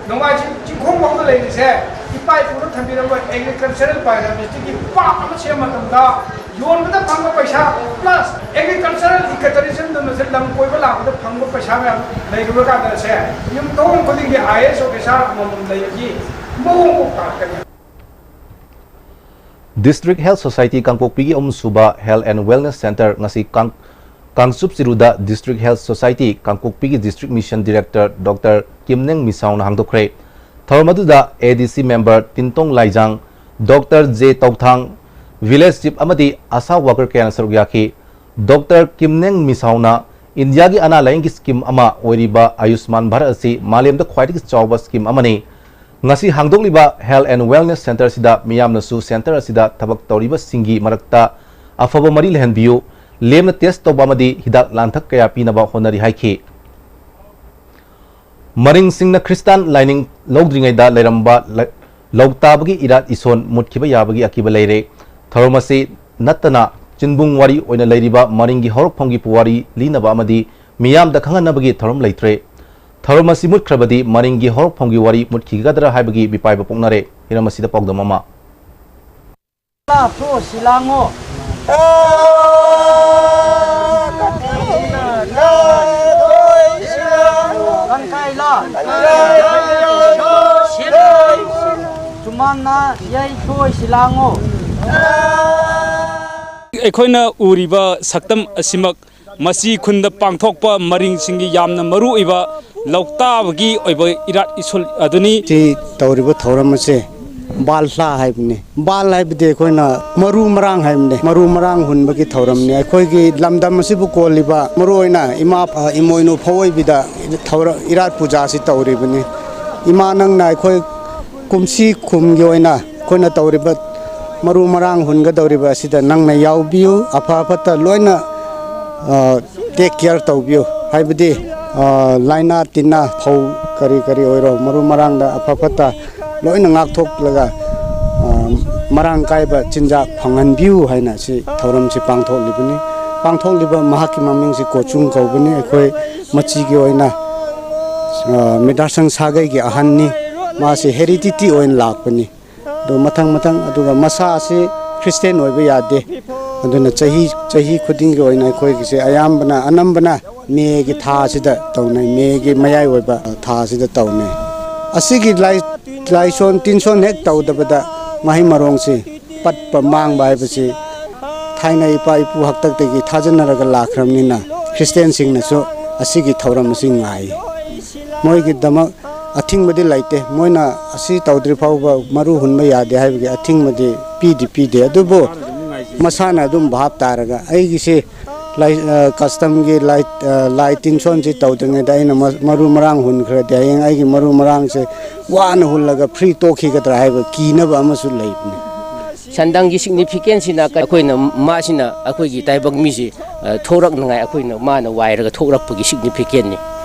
ꯅꯣꯡꯃꯥꯏꯖꯤꯡ ꯆꯤꯡꯈꯣꯡ ꯐꯥꯎꯗ ꯂꯩꯔꯤꯁꯦ ꯏꯄꯥ ꯏꯄꯨꯅ ꯊꯝꯕꯤꯔꯝꯕ agricultural biodiversityꯒꯤ park ꯑꯃ ꯁꯦꯝꯕ ꯃꯇꯝꯗ ꯌꯣꯟꯕꯗ ꯐꯪꯕ ꯄꯩꯁꯥ plus agricultural ecotourismꯗꯨꯅꯁꯨ ꯂꯝ ꯀꯣꯏꯕ ꯂꯥꯛꯄꯗ ꯐꯪꯕ ꯄꯩꯁꯥ ꯃꯌꯥꯝ ꯂꯩꯔꯨꯔꯀꯥꯟꯗ ꯁꯦ ꯌꯨꯝꯊꯣꯡ ꯈꯨꯗꯤꯡꯒꯤ IAS officer ꯑꯃꯃꯝ ꯂꯩꯕꯒꯤ ꯃꯑꯣꯡ ꯐꯥꯎ ꯇꯥꯔꯛꯀꯅꯤ꯫ District Health Society ꯀꯥꯡꯄꯣꯛꯄꯤꯒꯤ ꯑꯍꯨꯝꯁꯨꯕ Health and Wellness Centre ꯉꯁꯤ ꯀꯥꯡ-, ꯀꯥꯡꯆꯨꯞ ꯆꯤꯔꯨꯗ District Health Society ꯀꯥꯡꯄꯣꯛꯄꯤꯒꯤ District Mission Director Doctor ꯀꯤꯝꯅꯦꯡ ꯃꯤꯁꯥꯎꯅ ꯍꯥꯡꯗꯣꯛꯈ꯭ꯔꯦ꯫ ꯊꯧꯔꯝ ꯑꯗꯨꯗ ADC member Tintong Laijang, Doctor J Touthang, Village Chief ꯑꯃꯗꯤ ASHA worker ꯀꯌꯥꯅ ꯁꯔꯨꯛ ꯌꯥꯈꯤ꯫ Doctor ꯀꯤꯝꯅꯦꯡ ꯃꯤꯁꯥꯎꯅ ꯏꯟꯗꯤꯌꯥꯒꯤ ꯑꯅꯥ ꯂꯥꯌꯦꯡꯒꯤ scheme ꯑꯃ ꯑꯣꯏꯔꯤꯕ ꯑꯌꯨꯁꯃꯥꯟ ꯚꯥꯔꯠ ꯑꯁꯤ ꯃꯥꯂꯦꯝꯗ ꯈ꯭ꯋꯥꯏꯗꯒꯤ ꯆꯥꯎꯕ scheme ꯑꯃꯅꯤ꯫ ꯉꯁꯤ ꯍꯥꯡꯗꯣꯛꯂꯤꯕ Health and Wellness Centre ꯑꯁꯤꯗ ꯃꯤꯌꯥꯝꯅꯁꯨ centre ꯑꯁꯤꯗ ꯊꯕꯛ ꯇꯧꯔꯤꯕꯁꯤꯡꯒꯤ ꯃꯔꯛꯇ ꯑꯐꯕ ꯃꯔꯤ ꯂꯩꯍꯟꯕꯤꯌꯨ, ꯂꯦꯝꯅ test ꯇꯧꯕ ꯑꯃꯗꯤ ꯍꯤꯗꯥꯛ ꯂꯥꯡꯊꯛ ꯀꯌꯥ ꯄꯤꯅꯕ ꯍꯣꯠꯅꯔꯤ ꯍꯥꯏꯈꯤ꯫ ꯃꯔꯤꯡꯁꯤꯡꯅ ꯈ꯭ꯔꯤꯁꯇꯥꯟ ꯂꯥꯏꯅꯤꯡ ꯂꯧꯗ꯭ꯔꯤꯉꯩꯗ ꯂꯩꯔꯝꯕ ꯂ-, ꯂꯧꯇꯥꯕꯒꯤ ꯏꯔꯥꯠ ꯏꯁꯣꯟ ꯃꯨꯠꯈꯤꯕ ꯌꯥꯕꯒꯤ ꯑꯀꯤꯕ ꯂꯩꯔꯦ꯫ ꯊꯧꯔꯝ ꯑꯁꯤ ꯅꯠꯇꯅ ꯆꯤꯟꯕꯨꯡ ꯋꯥꯔꯤ ꯑꯣꯏꯅ ꯂꯩꯔꯤꯕ ꯃꯔꯤꯡꯒꯤ ꯍꯧꯔꯛꯐꯝꯒꯤ ꯄꯨꯋꯥꯔꯤ ꯂꯤꯅꯕ ꯑꯃꯗꯤ ꯃꯤꯌꯥꯝꯗ ꯈꯪꯍꯟꯅꯕꯒꯤ ꯊꯧꯔꯝ ꯂꯩꯇ꯭ꯔꯦ꯫ ꯊꯧꯔꯝ ꯑꯁꯤ ꯃꯨꯠꯈ꯭ꯔꯕꯗꯤ ꯃꯔꯤꯡꯒꯤ ꯍꯧꯔꯛꯐꯝꯒꯤ ꯋꯥꯔꯤ ꯃꯨꯠꯈꯤꯒꯗ꯭ꯔꯥ ꯍꯥꯏꯕꯒꯤ ꯃꯤꯄꯥꯏꯕ ꯄꯣꯛꯅꯔꯦ꯫ ꯍꯤꯔꯝ ꯑꯁꯤꯗ ꯄꯥꯎꯗꯝ ꯑꯃ꯫ ꯂꯥ, ꯊꯣꯛꯑꯁꯤ ꯂꯥꯡꯉꯣ꯫ ꯀꯪꯀꯥꯏ ꯂꯥ꯫ ꯁꯨꯃꯥꯡꯅ ꯌꯩꯊꯣꯛꯑꯁꯤ ꯂꯥꯡꯉꯣ꯫ ꯑꯩꯈꯣꯏꯅ ꯎꯔꯤꯕ ꯁꯛꯇꯝ ꯑꯁꯤꯃꯛ ꯃꯁꯤ ꯈꯨꯟꯗ ꯄꯥꯡꯊꯣꯛꯄ ꯃꯔꯤꯡꯁꯤꯡꯒꯤ ꯌꯥꯝꯅ ꯃꯔꯨ ꯑꯣꯏꯕ ꯂꯧꯇꯥꯕꯒꯤ ꯑꯣꯏꯕ ꯏꯔꯥꯠ ꯏꯁꯣꯜ ꯑꯗꯨꯅꯤ꯫ ꯁꯤ ꯇꯧꯔꯤꯕ ꯊꯧꯔꯝ ꯑꯁꯦ ꯕꯥꯜ ꯂꯥ ꯍꯥꯏꯕꯅꯤ꯫ ꯕꯥꯜ ꯍꯥꯏꯕꯗꯤ ꯑꯩꯈꯣꯏꯅ ꯃꯔꯨ ꯃꯔꯥꯡ ꯍꯥꯏꯕꯅꯤ꯫ ꯃꯔꯨ ꯃꯔꯥꯡ ꯍꯨꯟꯕꯒꯤ ꯊꯧꯔꯝꯅꯤ꯫ ꯑꯩꯈꯣꯏꯒꯤ ꯂꯝꯗꯝ ꯑꯁꯤꯕꯨ ꯀꯣꯜꯂꯤꯕ ꯃꯔꯨ ꯑꯣꯏꯅ ꯏꯃꯥ, ꯑ, ꯏꯃꯣꯏꯅꯨ ꯐꯧꯑꯣꯏꯕꯤꯗ ꯊꯧꯔ-, ꯏꯔꯥꯠ ꯄꯨꯖꯥ ꯑꯁꯤ ꯇꯧꯔꯤꯕꯅꯤ꯫ ꯏꯃꯥ, ꯅꯪꯅ ꯑꯩꯈꯣꯏ ꯀꯨꯝꯁꯤ ꯀꯨꯝꯒꯤ ꯑꯣꯏꯅ ꯑꯩꯈꯣꯏꯅ ꯇꯧꯔꯤꯕ ꯃꯔꯨ ꯃꯔꯥꯡ ꯍꯨꯟꯒꯗꯧꯔꯤꯕ ꯑꯁꯤꯗ ꯅꯪꯅ ꯌꯥꯎꯕꯤꯌꯨ꯫ ꯑꯐ ꯑꯐꯠꯇ ꯂꯣꯏꯅ, ꯑ, take care ꯇꯧꯕꯤꯌꯨ꯫ ꯍꯥꯏꯕꯗꯤ, ꯑ, ꯂꯥꯏꯅꯥ ꯇꯤꯟꯅꯥ, ꯐꯧ ꯀꯔꯤ ꯀꯔꯤ ꯑꯣꯏꯔꯣ, ꯃꯔꯨ ꯃꯔꯥꯡꯗ ꯑꯐ ꯐꯠꯇ ꯂꯣꯏꯅ ꯉꯥꯛꯊꯣꯛꯂꯒ, ꯑ, ꯃꯔꯥꯡ ꯀꯥꯏꯕ ꯆꯤꯟꯖꯥꯛ ꯐꯪꯍꯟꯕꯤꯌꯨ ꯍꯥꯏꯅ ꯁꯤ ꯊꯧꯔꯝꯁꯤ ꯄꯥꯡꯊꯣꯛꯂꯤꯕꯅꯤ꯫ ꯄꯥꯡꯊꯣꯛꯂꯤꯕ ꯃꯍꯥꯛꯀꯤ ꯃꯃꯤꯡꯁꯤ ꯀꯣꯆꯨꯡ ꯀꯧꯕꯅꯤ꯫ ꯑꯩꯈꯣꯏ ꯃꯆꯤꯒꯤ ꯑꯣꯏꯅ, ꯑ, ꯃꯤꯗꯥꯁꯪ ꯁꯥꯒꯩꯒꯤ ꯑꯍꯟꯅꯤ꯫ ꯃꯥꯁꯤ ꯍꯦꯔꯤꯗꯤꯇꯤ ꯑꯣꯏꯅ ꯂꯥꯛꯄꯅꯤ꯫ ꯑꯗꯨ ꯃꯊꯪ ꯃꯊꯪ, ꯑꯗꯨꯒ ꯃꯁꯥ ꯑꯁꯤ ꯈ꯭ꯔꯤꯁꯇꯦꯟ ꯑꯣꯏꯕ ꯌꯥꯗꯦ꯫ ꯑꯗꯨꯅ ꯆꯍꯤ, ꯆꯍꯤ ꯈꯨꯗꯤꯡꯒꯤ ꯑꯣꯏꯅ ꯑꯩꯈꯣꯏꯒꯤꯁꯦ ꯑꯌꯥꯝꯕꯅ, ꯑꯅꯝꯕꯅ ꯃꯦꯒꯤ ꯊꯥ ꯑꯁꯤꯗ ꯇꯧꯅꯩ, ꯃꯦꯒꯤ ꯃꯌꯥꯏ ꯑꯣꯏꯕ ꯊꯥ ꯑꯁꯤꯗ ꯇꯧꯅꯩ꯫ ꯑꯁꯤꯒꯤ ꯂꯥꯏ-, ꯂꯥꯏꯁꯣꯟ ꯇꯤꯟꯁꯣꯟ ꯍꯦꯛ ꯇꯧꯗꯕꯗ ꯃꯍꯩ ꯃꯔꯣꯡꯁꯤ ꯄꯠꯄ ꯃꯥꯡꯕ ꯍꯥꯏꯕꯁꯤ ꯊꯥꯏꯅ ꯏꯄꯥ ꯏꯄꯨ ꯍꯥꯛꯇꯛꯇꯒꯤ ꯊꯥꯖꯅꯔꯒ ꯂꯥꯛꯈ꯭ꯔꯕꯅꯤꯅ, ꯈ꯭ꯔꯤꯁꯇꯦꯟꯁꯤꯡꯅꯁꯨ ꯑꯁꯤꯒꯤ ꯊꯧꯔꯝ ꯑꯁꯤ ꯉꯥꯏ꯫ ꯃꯣꯏꯒꯤꯗꯃꯛ ꯑꯊꯤꯡꯕꯗꯤ ꯂꯩꯇꯦ꯫ ꯃꯣꯏꯅ ꯑꯁꯤ ꯇꯧꯗ꯭ꯔꯤ ꯐꯥꯎꯕ ꯃꯔꯨ ꯍꯨꯟꯕ ꯌꯥꯗꯦ ꯍꯥꯏꯕꯒꯤ ꯑꯊꯤꯡꯕꯗꯤ ꯄꯤꯗꯤ ꯄꯤꯗꯦ꯫ ꯑꯗꯨꯕꯨ ꯃꯁꯥꯅ ꯑꯗꯨꯝ ꯚꯥꯞ ꯇꯥꯔꯒ, ꯑꯩꯒꯤꯁꯤ ꯂꯥꯏ-, ꯑ, ꯀꯁꯇꯝꯒꯤ ꯂꯥꯏ-, ꯑ, ꯂꯥꯏ ꯇꯤꯟꯁꯣꯟꯁꯤ ꯇꯧꯗ꯭ꯔꯤꯉꯩꯗ ꯑꯩꯅ ꯃ-, ꯃꯔꯨ ꯃꯔꯥꯡ ꯍꯨꯟꯈ꯭ꯔꯗꯤ, ꯍꯌꯦꯡ ꯑꯩꯒꯤ ꯃꯔꯨ ꯃꯔꯥꯡꯁꯦ ꯋꯥꯅ ꯍꯨꯜꯂꯒ ꯐ꯭ꯔꯤ ꯇꯣꯛꯈꯤꯒꯗ꯭ꯔꯥ ꯍꯥꯏꯕ ꯀꯤꯅꯕ ꯑꯃꯁꯨ ꯂꯩꯕꯅꯤ꯫ ꯁꯟꯗꯪꯒꯤ ꯁꯤꯒꯅꯤꯐꯤꯀꯦꯟꯁꯤꯅ ꯑꯩꯈꯣꯏꯅ, ꯃꯥꯁꯤꯅ ꯑꯩꯈꯣꯏꯒꯤ ꯇꯥꯏꯕꯪ ꯃꯤꯁꯤ, ꯑ, ꯊꯣꯔꯛꯅꯉꯥꯏ ꯑꯩꯈꯣꯏꯅ ꯃꯥꯅ ꯋꯥꯏꯔꯒ ꯊꯣꯛꯂꯛꯄꯒꯤ ꯁꯤꯒꯅꯤꯐꯤꯀꯦꯟꯅꯤ꯫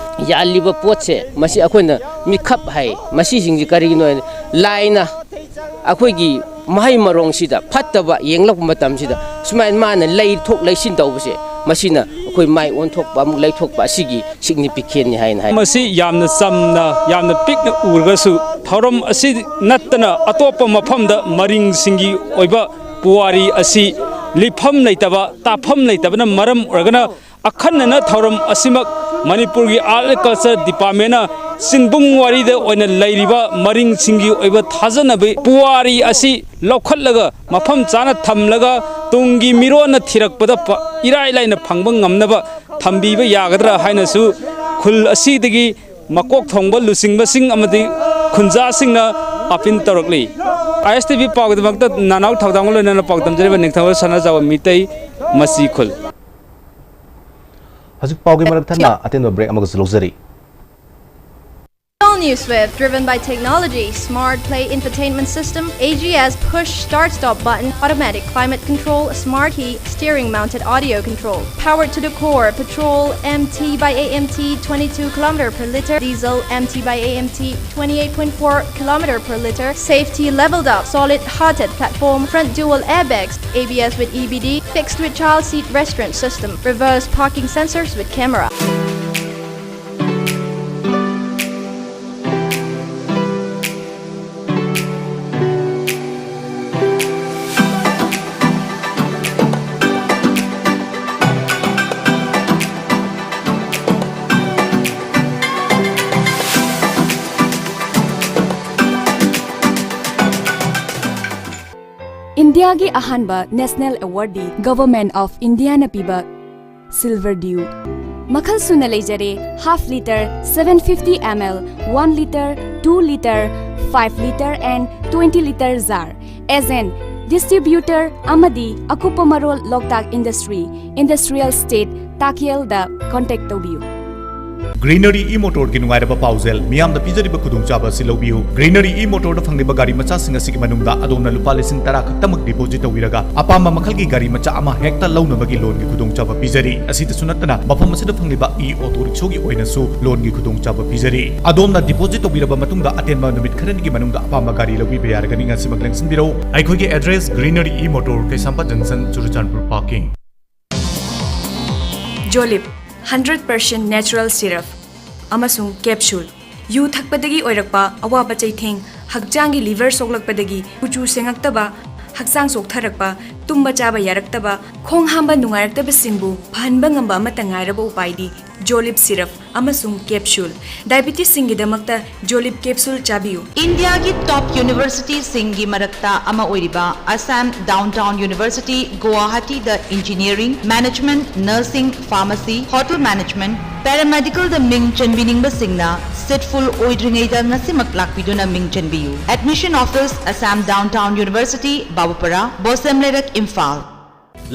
ꯌꯥꯜꯂꯤꯕ ꯄꯣꯠꯁꯦ, ꯃꯁꯤ ꯑꯩꯈꯣꯏꯅ ꯃꯤꯈꯞ ꯍꯥꯏ꯫ ꯃꯁꯤꯁꯤꯡꯁꯤ ꯀꯔꯤꯒꯤꯅꯣ ꯍꯥꯏꯗꯤ, ꯂꯥꯏꯅ ꯑꯩꯈꯣꯏꯒꯤ ꯃꯍꯩ ꯃꯔꯣꯡꯁꯤꯗ ꯐꯠꯇꯕ ꯌꯦꯡꯂꯛꯄ ꯃꯇꯝꯁꯤꯗ, ꯁꯨꯃꯥꯏꯅ ꯃꯥꯅ ꯂꯩꯊꯣꯛ ꯂꯩꯁꯤꯟ ꯇꯧꯕꯁꯦ, ꯃꯁꯤꯅ ꯑꯩꯈꯣꯏ ꯃꯥꯏ ꯑꯣꯟꯊꯣꯛꯄ, ꯑꯃꯨꯛ ꯂꯩꯊꯣꯛꯄ ꯑꯁꯤꯒꯤ ꯁꯤꯒꯅꯤꯐꯤꯀꯦꯟꯅꯤ ꯍꯥꯏꯅ ꯍꯥꯏ꯫ ꯃꯁꯤ ꯌꯥꯝꯅ ꯆꯝꯅ, ꯌꯥꯝꯅ ꯄꯤꯛꯅ ꯎꯔꯒꯁꯨ, ꯊꯧꯔꯝ ꯑꯁꯤ ꯅꯠꯇꯅ ꯑꯇꯣꯞꯄ ꯃꯐꯝꯗ ꯃꯔꯤꯡꯁꯤꯡꯒꯤ ꯑꯣꯏꯕ ꯄꯨꯋꯥꯔꯤ ꯑꯁꯤ ꯂꯤꯐꯝ ꯂꯩꯇꯕ, ꯇꯥꯐꯝ ꯂꯩꯇꯕꯅ ꯃꯔꯝ ꯑꯣꯏꯔꯒꯅ, ꯑꯈꯟꯅꯅ ꯊꯧꯔꯝ ꯑꯁꯤꯃꯛ ꯃꯅꯤꯄꯨꯔꯒꯤ Art and Culture Departmentꯅ ꯆꯤꯡꯕꯨꯡ ꯋꯥꯔꯤꯗ ꯑꯣꯏꯅ ꯂꯩꯔꯤꯕ ꯃꯔꯤꯡꯁꯤꯡꯒꯤ ꯑꯣꯏꯕ ꯊꯥꯖꯅꯕꯤ ꯄꯨꯋꯥꯔꯤ ꯑꯁꯤ ꯂꯧꯈꯠꯂꯒ, ꯃꯐꯝ ꯆꯥꯅ ꯊꯝꯂꯒ, ꯇꯨꯡꯒꯤ ꯃꯤꯔꯣꯟꯅ ꯊꯤꯔꯛꯄꯗ ꯄ-, ꯏꯔꯥꯏ ꯂꯥꯏꯅ ꯐꯪꯕ ꯉꯝꯅꯕ ꯊꯝꯕꯤꯕ ꯌꯥꯒꯗ꯭ꯔꯥ ꯍꯥꯏꯅꯁꯨ ꯈꯨꯜ ꯑꯁꯤꯗꯒꯤ ꯃꯀꯣꯛ ꯊꯣꯡꯕ ꯂꯨꯆꯤꯡꯕꯁꯤꯡ ꯑꯃꯗꯤ ꯈꯨꯟꯖꯥꯁꯤꯡꯅ ꯑꯥꯄꯤꯜ ꯇꯧꯔꯛꯂꯤ꯫ ISTV ꯄꯥꯎꯒꯤꯗꯃꯛꯇ ꯅꯅꯥꯎ ꯊꯧꯗꯥꯝꯒ ꯂꯣꯏꯅꯅ ꯄꯥꯎ ꯇꯝꯖꯔꯤꯕ ꯅꯤꯡꯊꯧ ꯁꯅꯥꯖꯥꯎꯕ ꯃꯤꯇꯩ, ꯃꯆꯤ ꯈꯨꯜ꯫ ꯍꯧꯖꯤꯛ ꯄꯥꯎꯒꯤ ꯃꯔꯛ ꯊꯠꯅ ꯑꯇꯦꯟꯕ ꯕ꯭ꯔꯦꯛ ꯑꯃꯒꯁꯨ ꯂꯧꯖꯔꯤ꯫ New Swift, driven by technology, smart play infotainment system, A G S push start stop button, automatic climate control, smart key, steering mounted audio control, powered to the core, petrol M T by A M T, twenty-two kilometer per liter, diesel M T by A M T, twenty-eight point four kilometer per liter, safety leveled up, solid hearted platform, front dual airbags, A B S with E B D, fixed with child seat restraint system, reverse parking sensors with camera. ꯏꯟꯗꯤꯌꯥꯒꯤ ꯑꯍꯥꯟꯕ national ꯑꯦꯋꯥꯔꯗꯤ government of ꯏꯟꯗꯤꯌꯥꯅ ꯄꯤꯕ silver Diu. ꯃꯈꯜ ꯁꯨꯅ ꯂꯩꯖꯔꯦ, half litre, seven fifty ml, one litre, two litre, five litre and twenty litre jar꯫ Agent, distributor ꯑꯃꯗꯤ ꯑꯀꯨꯞꯄ ꯃꯔꯣꯜ ꯂꯣꯛꯇꯥꯛ industry, industrial state, ꯇꯥꯛꯌꯦꯜꯗ contact ꯇꯧꯕꯤꯌꯨ꯫ ꯒ꯭ꯔꯤꯅꯔꯤ ꯏ ꯃꯣꯇꯣꯔꯒꯤ ꯅꯨꯡꯉꯥꯏꯔꯕ ꯄꯥꯎꯖꯦꯜ, ꯃꯤꯌꯥꯝꯗ ꯄꯤꯖꯔꯤꯕ ꯈꯨꯗꯣꯡꯆꯥꯕ ꯑꯁꯤ ꯂꯧꯕꯤꯌꯨ꯫ ꯒ꯭ꯔꯤꯅꯔꯤ ꯏ ꯃꯣꯇꯣꯔꯗ ꯐꯪꯂꯤꯕ ꯒꯥꯔꯤ ꯃꯆꯥꯁꯤꯡ ꯑꯁꯤꯒꯤ ꯃꯅꯨꯡꯗ ꯑꯗꯣꯝꯅ ꯂꯨꯄꯥ ꯂꯤꯁꯤꯡ ꯇꯔꯥ ꯈꯛꯇꯃꯛ ꯗꯤꯄꯣꯖꯤꯠ ꯇꯧꯕꯤꯔꯒ ꯑꯄꯥꯝꯕ ꯃꯈꯜꯒꯤ ꯒꯥꯔꯤ ꯃꯆꯥ ꯑꯃ ꯍꯦꯛꯇ ꯂꯧꯅꯕꯒꯤ ꯂꯣꯟꯒꯤ ꯈꯨꯗꯣꯡꯆꯥꯕ ꯄꯤꯖꯔꯤ꯫ ꯑꯁꯤꯗꯁꯨ ꯅꯠꯇꯅ ꯃꯐꯝ ꯑꯁꯤꯗ ꯐꯪꯂꯤꯕ ꯏ ꯑꯣꯇꯣ ꯔꯤꯛꯁꯣꯒꯤ ꯑꯣꯏꯅꯁꯨ ꯂꯣꯟꯒꯤ ꯈꯨꯗꯣꯡꯆꯥꯕ ꯄꯤꯖꯔꯤ꯫ ꯑꯗꯣꯝꯅ ꯗꯤꯄꯣꯖꯤꯠ ꯇꯧꯕꯤꯔꯕ ꯃꯇꯨꯡꯗ ꯑꯇꯦꯟꯕ ꯅꯨꯃꯤꯠ ꯈꯔꯅꯤꯒꯤ ꯃꯅꯨꯡꯗ ꯑꯄꯥꯝꯕ ꯒꯥꯔꯤ ꯂꯧꯕꯤꯕ ꯌꯥꯔꯒꯅꯤ꯫ ꯉꯁꯤꯃꯛ ꯂꯦꯡꯁꯤꯟꯕꯤꯔꯛꯎ꯫ ꯑꯩꯈꯣꯏꯒꯤ address: greenery E motor, Keisampat ꯖꯪꯁꯟ, Churachandpur parking. Jolip, hundred percent natural syrup ꯑꯃꯁꯨꯡ capsule꯫ ꯌꯨ ꯊꯛꯄꯗꯒꯤ ꯑꯣꯏꯔꯛꯄ ꯑꯋꯥꯕ ꯆꯩꯊꯦꯡ, ꯍꯛꯆꯥꯡꯒꯤ ꯂꯤꯚꯔ ꯁꯣꯛꯂꯛꯄꯗꯒꯤ ꯀꯨꯆꯨ ꯁꯦꯡꯉꯛꯇꯕ, ꯍꯛꯆꯥꯡ ꯆꯣꯛꯊꯔꯛꯄ, ꯇꯨꯝꯕ ꯆꯥꯕ ꯌꯥꯔꯛꯇꯕ, ꯈꯣꯡ ꯍꯥꯝꯕ ꯅꯨꯡꯉꯥꯏꯔꯛꯇꯕꯁꯤꯡꯕꯨ ꯐꯍꯟꯕ ꯉꯝꯕ ꯑꯃꯠꯇ ꯉꯥꯏꯔꯕ ꯎꯄꯥꯏꯗꯤ ꯖꯣꯂꯤꯞ ꯁꯤꯔꯞ ꯑꯃꯁꯨꯡ ꯀꯦꯞꯁꯨꯜ꯫ ꯗꯥꯏꯕꯤꯇꯤꯁꯁꯤꯡꯒꯤꯗꯃꯛꯇ ꯖꯣꯂꯤꯞ ꯀꯦꯞꯁꯨꯜ ꯆꯥꯕꯤꯌꯨ꯫ ꯏꯟꯗꯤꯌꯥꯒꯤ ꯇꯣꯞ ꯌꯨꯅꯤꯚꯔꯁꯤꯇꯤꯁꯤꯡꯒꯤ ꯃꯔꯛꯇ ꯑꯃ ꯑꯣꯏꯔꯤꯕ ꯑꯁꯥꯝ ꯗꯥꯎꯟꯇꯥꯎꯟ ꯌꯨꯅꯤꯚꯔꯁꯤꯇꯤ ꯒꯨꯋꯥꯍꯥꯇꯤꯗ engineering, management, nursing, pharmacy, hotel management, ꯄꯦꯔꯥꯃꯦꯗꯤꯀꯜꯗ ꯃꯤꯡ ꯆꯟꯕꯤꯅꯤꯡꯕꯁꯤꯡꯅ ꯁꯤꯠ ꯐꯨꯜ ꯑꯣꯏꯗ꯭ꯔꯤꯉꯩꯗ ꯉꯁꯤꯃꯛ ꯂꯥꯛꯄꯤꯗꯨꯅ ꯃꯤꯡ ꯆꯟꯕꯤꯌꯨ꯫ Admission office, Assam Downtown University, ꯕꯥꯕꯨꯄꯥꯔꯥ, ꯕꯣꯁꯦꯝ ꯂꯩꯔꯛ, ꯏꯝꯐꯥꯜ꯫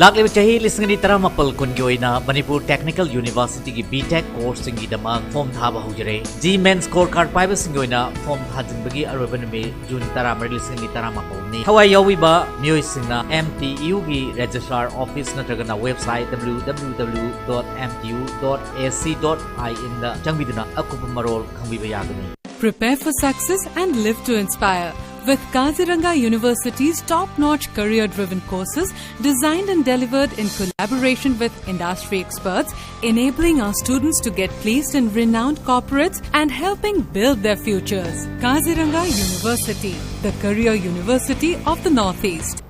ꯂꯥꯛꯂꯤꯕ ꯆꯍꯤ ꯂꯤꯁꯤꯡ ꯑꯅꯤ ꯇꯔꯥꯃꯥꯄꯜ ꯀꯨꯟꯒꯤ ꯑꯣꯏꯅ ꯃꯅꯤꯄꯨꯔ ꯇꯦꯛꯅꯤꯀꯦꯜ ꯌꯨꯅꯤꯚꯔꯁꯤꯇꯤꯒꯤ ꯕꯤ ꯇꯦꯛ ꯀꯣꯔꯁꯁꯤꯡꯒꯤꯗꯃꯛ ꯐꯣꯝ ꯊꯥꯕ ꯍꯧꯖꯔꯦ꯫ ꯖꯤ ꯃꯦꯟ ꯁ꯭ꯀꯣꯔ ꯀꯥꯔꯗ ꯄꯥꯏꯕꯁꯤꯡꯒꯤ ꯑꯣꯏꯅ ꯐꯣꯝ ꯊꯥꯖꯤꯟꯕꯒꯤ ꯑꯔꯣꯏꯕ ꯅꯨꯃꯤꯠ ꯖꯨꯟ ꯇꯔꯥꯃꯔꯤ, ꯂꯤꯁꯤꯡ ꯑꯅꯤ ꯇꯔꯥꯃꯥꯄꯜꯅꯤ꯫ ꯊꯋꯥꯏ ꯌꯥꯎꯕꯤꯕ ꯃꯤꯑꯣꯏꯁꯤꯡꯅ ꯑꯦꯝ ꯇꯤ ꯌꯨꯒꯤ ꯔꯦꯖꯤꯁꯇ꯭ꯔꯥꯔ ꯑꯣꯐꯤꯁ ꯅꯠꯇ꯭ꯔꯒꯅ website W W W dot M T U dot A C dot I N ꯗ ꯆꯪꯕꯤꯗꯨꯅ ꯑꯀꯨꯞꯄ ꯃꯔꯣꯜ ꯈꯪꯕꯤꯕ ꯌꯥꯒꯅꯤ꯫ Prepare for success and live to inspire with Kaziranga University's top-notch career-driven courses designed and delivered in collaboration with industry experts, enabling our students to get placed in renowned corporates and helping build their futures. Kaziranga University, the career university of the Northeast.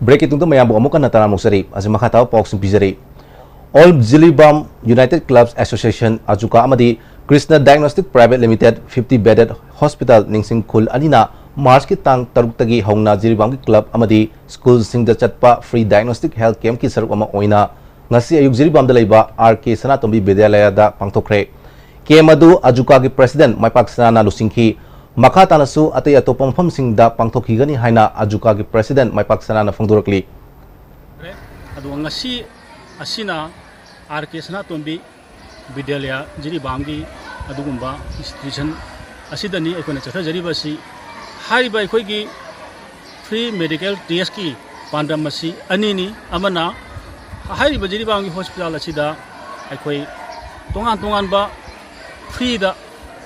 ꯕ꯭ꯔꯦꯛꯀꯤ ꯇꯨꯡꯗ ꯃꯌꯥꯝꯕꯨ ꯑꯃꯨꯛ ꯍꯟꯅ ꯇꯔꯥꯝꯅ ꯑꯣꯛꯆꯔꯤ꯫ ꯑꯁꯤ ꯃꯈꯥ ꯇꯥꯕ ꯄꯥꯎꯁꯤꯡ ꯄꯤꯖꯔꯤ꯫ All Jiribam United Clubs Association, ꯑꯖꯨꯀꯥ, ꯑꯃꯗꯤ Krishna Diagnostic Private Limited fifty bedded hospital ꯅꯤꯡꯁꯤꯡ ꯈꯨꯜ ꯑꯅꯤꯅ ꯃꯥꯔꯆꯀꯤ ꯇꯥꯡ ꯇꯔꯨꯛꯇꯒꯤ ꯍꯧꯅ ꯖꯤꯔꯤꯕꯥꯝꯒꯤ ꯀ꯭ꯂꯕ ꯑꯃꯗꯤ ꯁ꯭ꯀꯨꯜꯁꯤꯡꯗ ꯆꯠꯄ free diagnostic health campꯀꯤ ꯁꯔꯨꯛ ꯑꯃ ꯑꯣꯏꯅ ꯉꯁꯤ ꯑꯌꯨꯛ ꯖꯤꯔꯤꯕꯥꯝꯗ ꯂꯩꯕ ꯑꯥꯔ ꯀꯦ ꯁꯅꯥꯇꯣꯝꯕꯤ ꯕꯤꯗ꯭ꯌꯥꯂꯌꯥꯗ ꯄꯥꯡꯊꯣꯛꯈ꯭ꯔꯦ꯫ ꯀꯦꯝ ꯑꯗꯨ ꯑꯖꯨꯀꯥꯒꯤ ꯄ꯭ꯔꯦꯁꯤꯗꯦꯟꯠ ꯃꯥꯏꯄꯥꯛ ꯁꯅꯥꯅ ꯂꯨꯆꯤꯡꯈꯤ꯫ ꯃꯈꯥ ꯇꯥꯅꯁꯨ ꯑꯇꯩ ꯑꯇꯣꯞꯄ ꯃꯐꯝꯁꯤꯡꯗ ꯄꯥꯡꯊꯣꯛꯈꯤꯒꯅꯤ ꯍꯥꯏꯅ ꯑꯖꯨꯀꯥꯒꯤ ꯄ꯭ꯔꯦꯁꯤꯗꯦꯟꯠ ꯃꯥꯏꯄꯥꯛ ꯁꯅꯥꯅ ꯐꯣꯡꯗꯣꯔꯛꯂꯤ꯫ ꯑꯗꯨꯒ ꯉꯁꯤ ꯑꯁꯤꯅ ꯑꯥꯔ ꯀꯦ ꯁꯅꯥꯇꯣꯝꯕꯤ ꯕꯤꯗ꯭ꯌꯥꯂꯌꯥ ꯖꯤꯔꯤꯕꯥꯝꯒꯤ ꯑꯗꯨꯒꯨꯝꯕ ꯏꯟꯁꯇꯤꯇ꯭ꯌꯨꯁꯟ ꯑꯁꯤꯗꯅꯤ ꯑꯩꯈꯣꯏꯅ ꯆꯠꯊꯖꯔꯤꯕ ꯑꯁꯤ꯫ ꯍꯥꯏꯔꯤꯕ ꯑꯩꯈꯣꯏꯒꯤ free medical testꯀꯤ ꯄꯥꯟꯗꯝ ꯑꯁꯤ ꯑꯅꯤꯅꯤ꯫ ꯑꯃꯅ ꯍꯥꯏꯔꯤꯕ ꯖꯤꯔꯤꯕꯥꯝꯒꯤ ꯍꯣꯁꯄꯤꯇꯥꯜ ꯑꯁꯤꯗ ꯑꯩꯈꯣꯏ ꯇꯣꯉꯥꯟ ꯇꯣꯉꯥꯟꯕ freeꯗ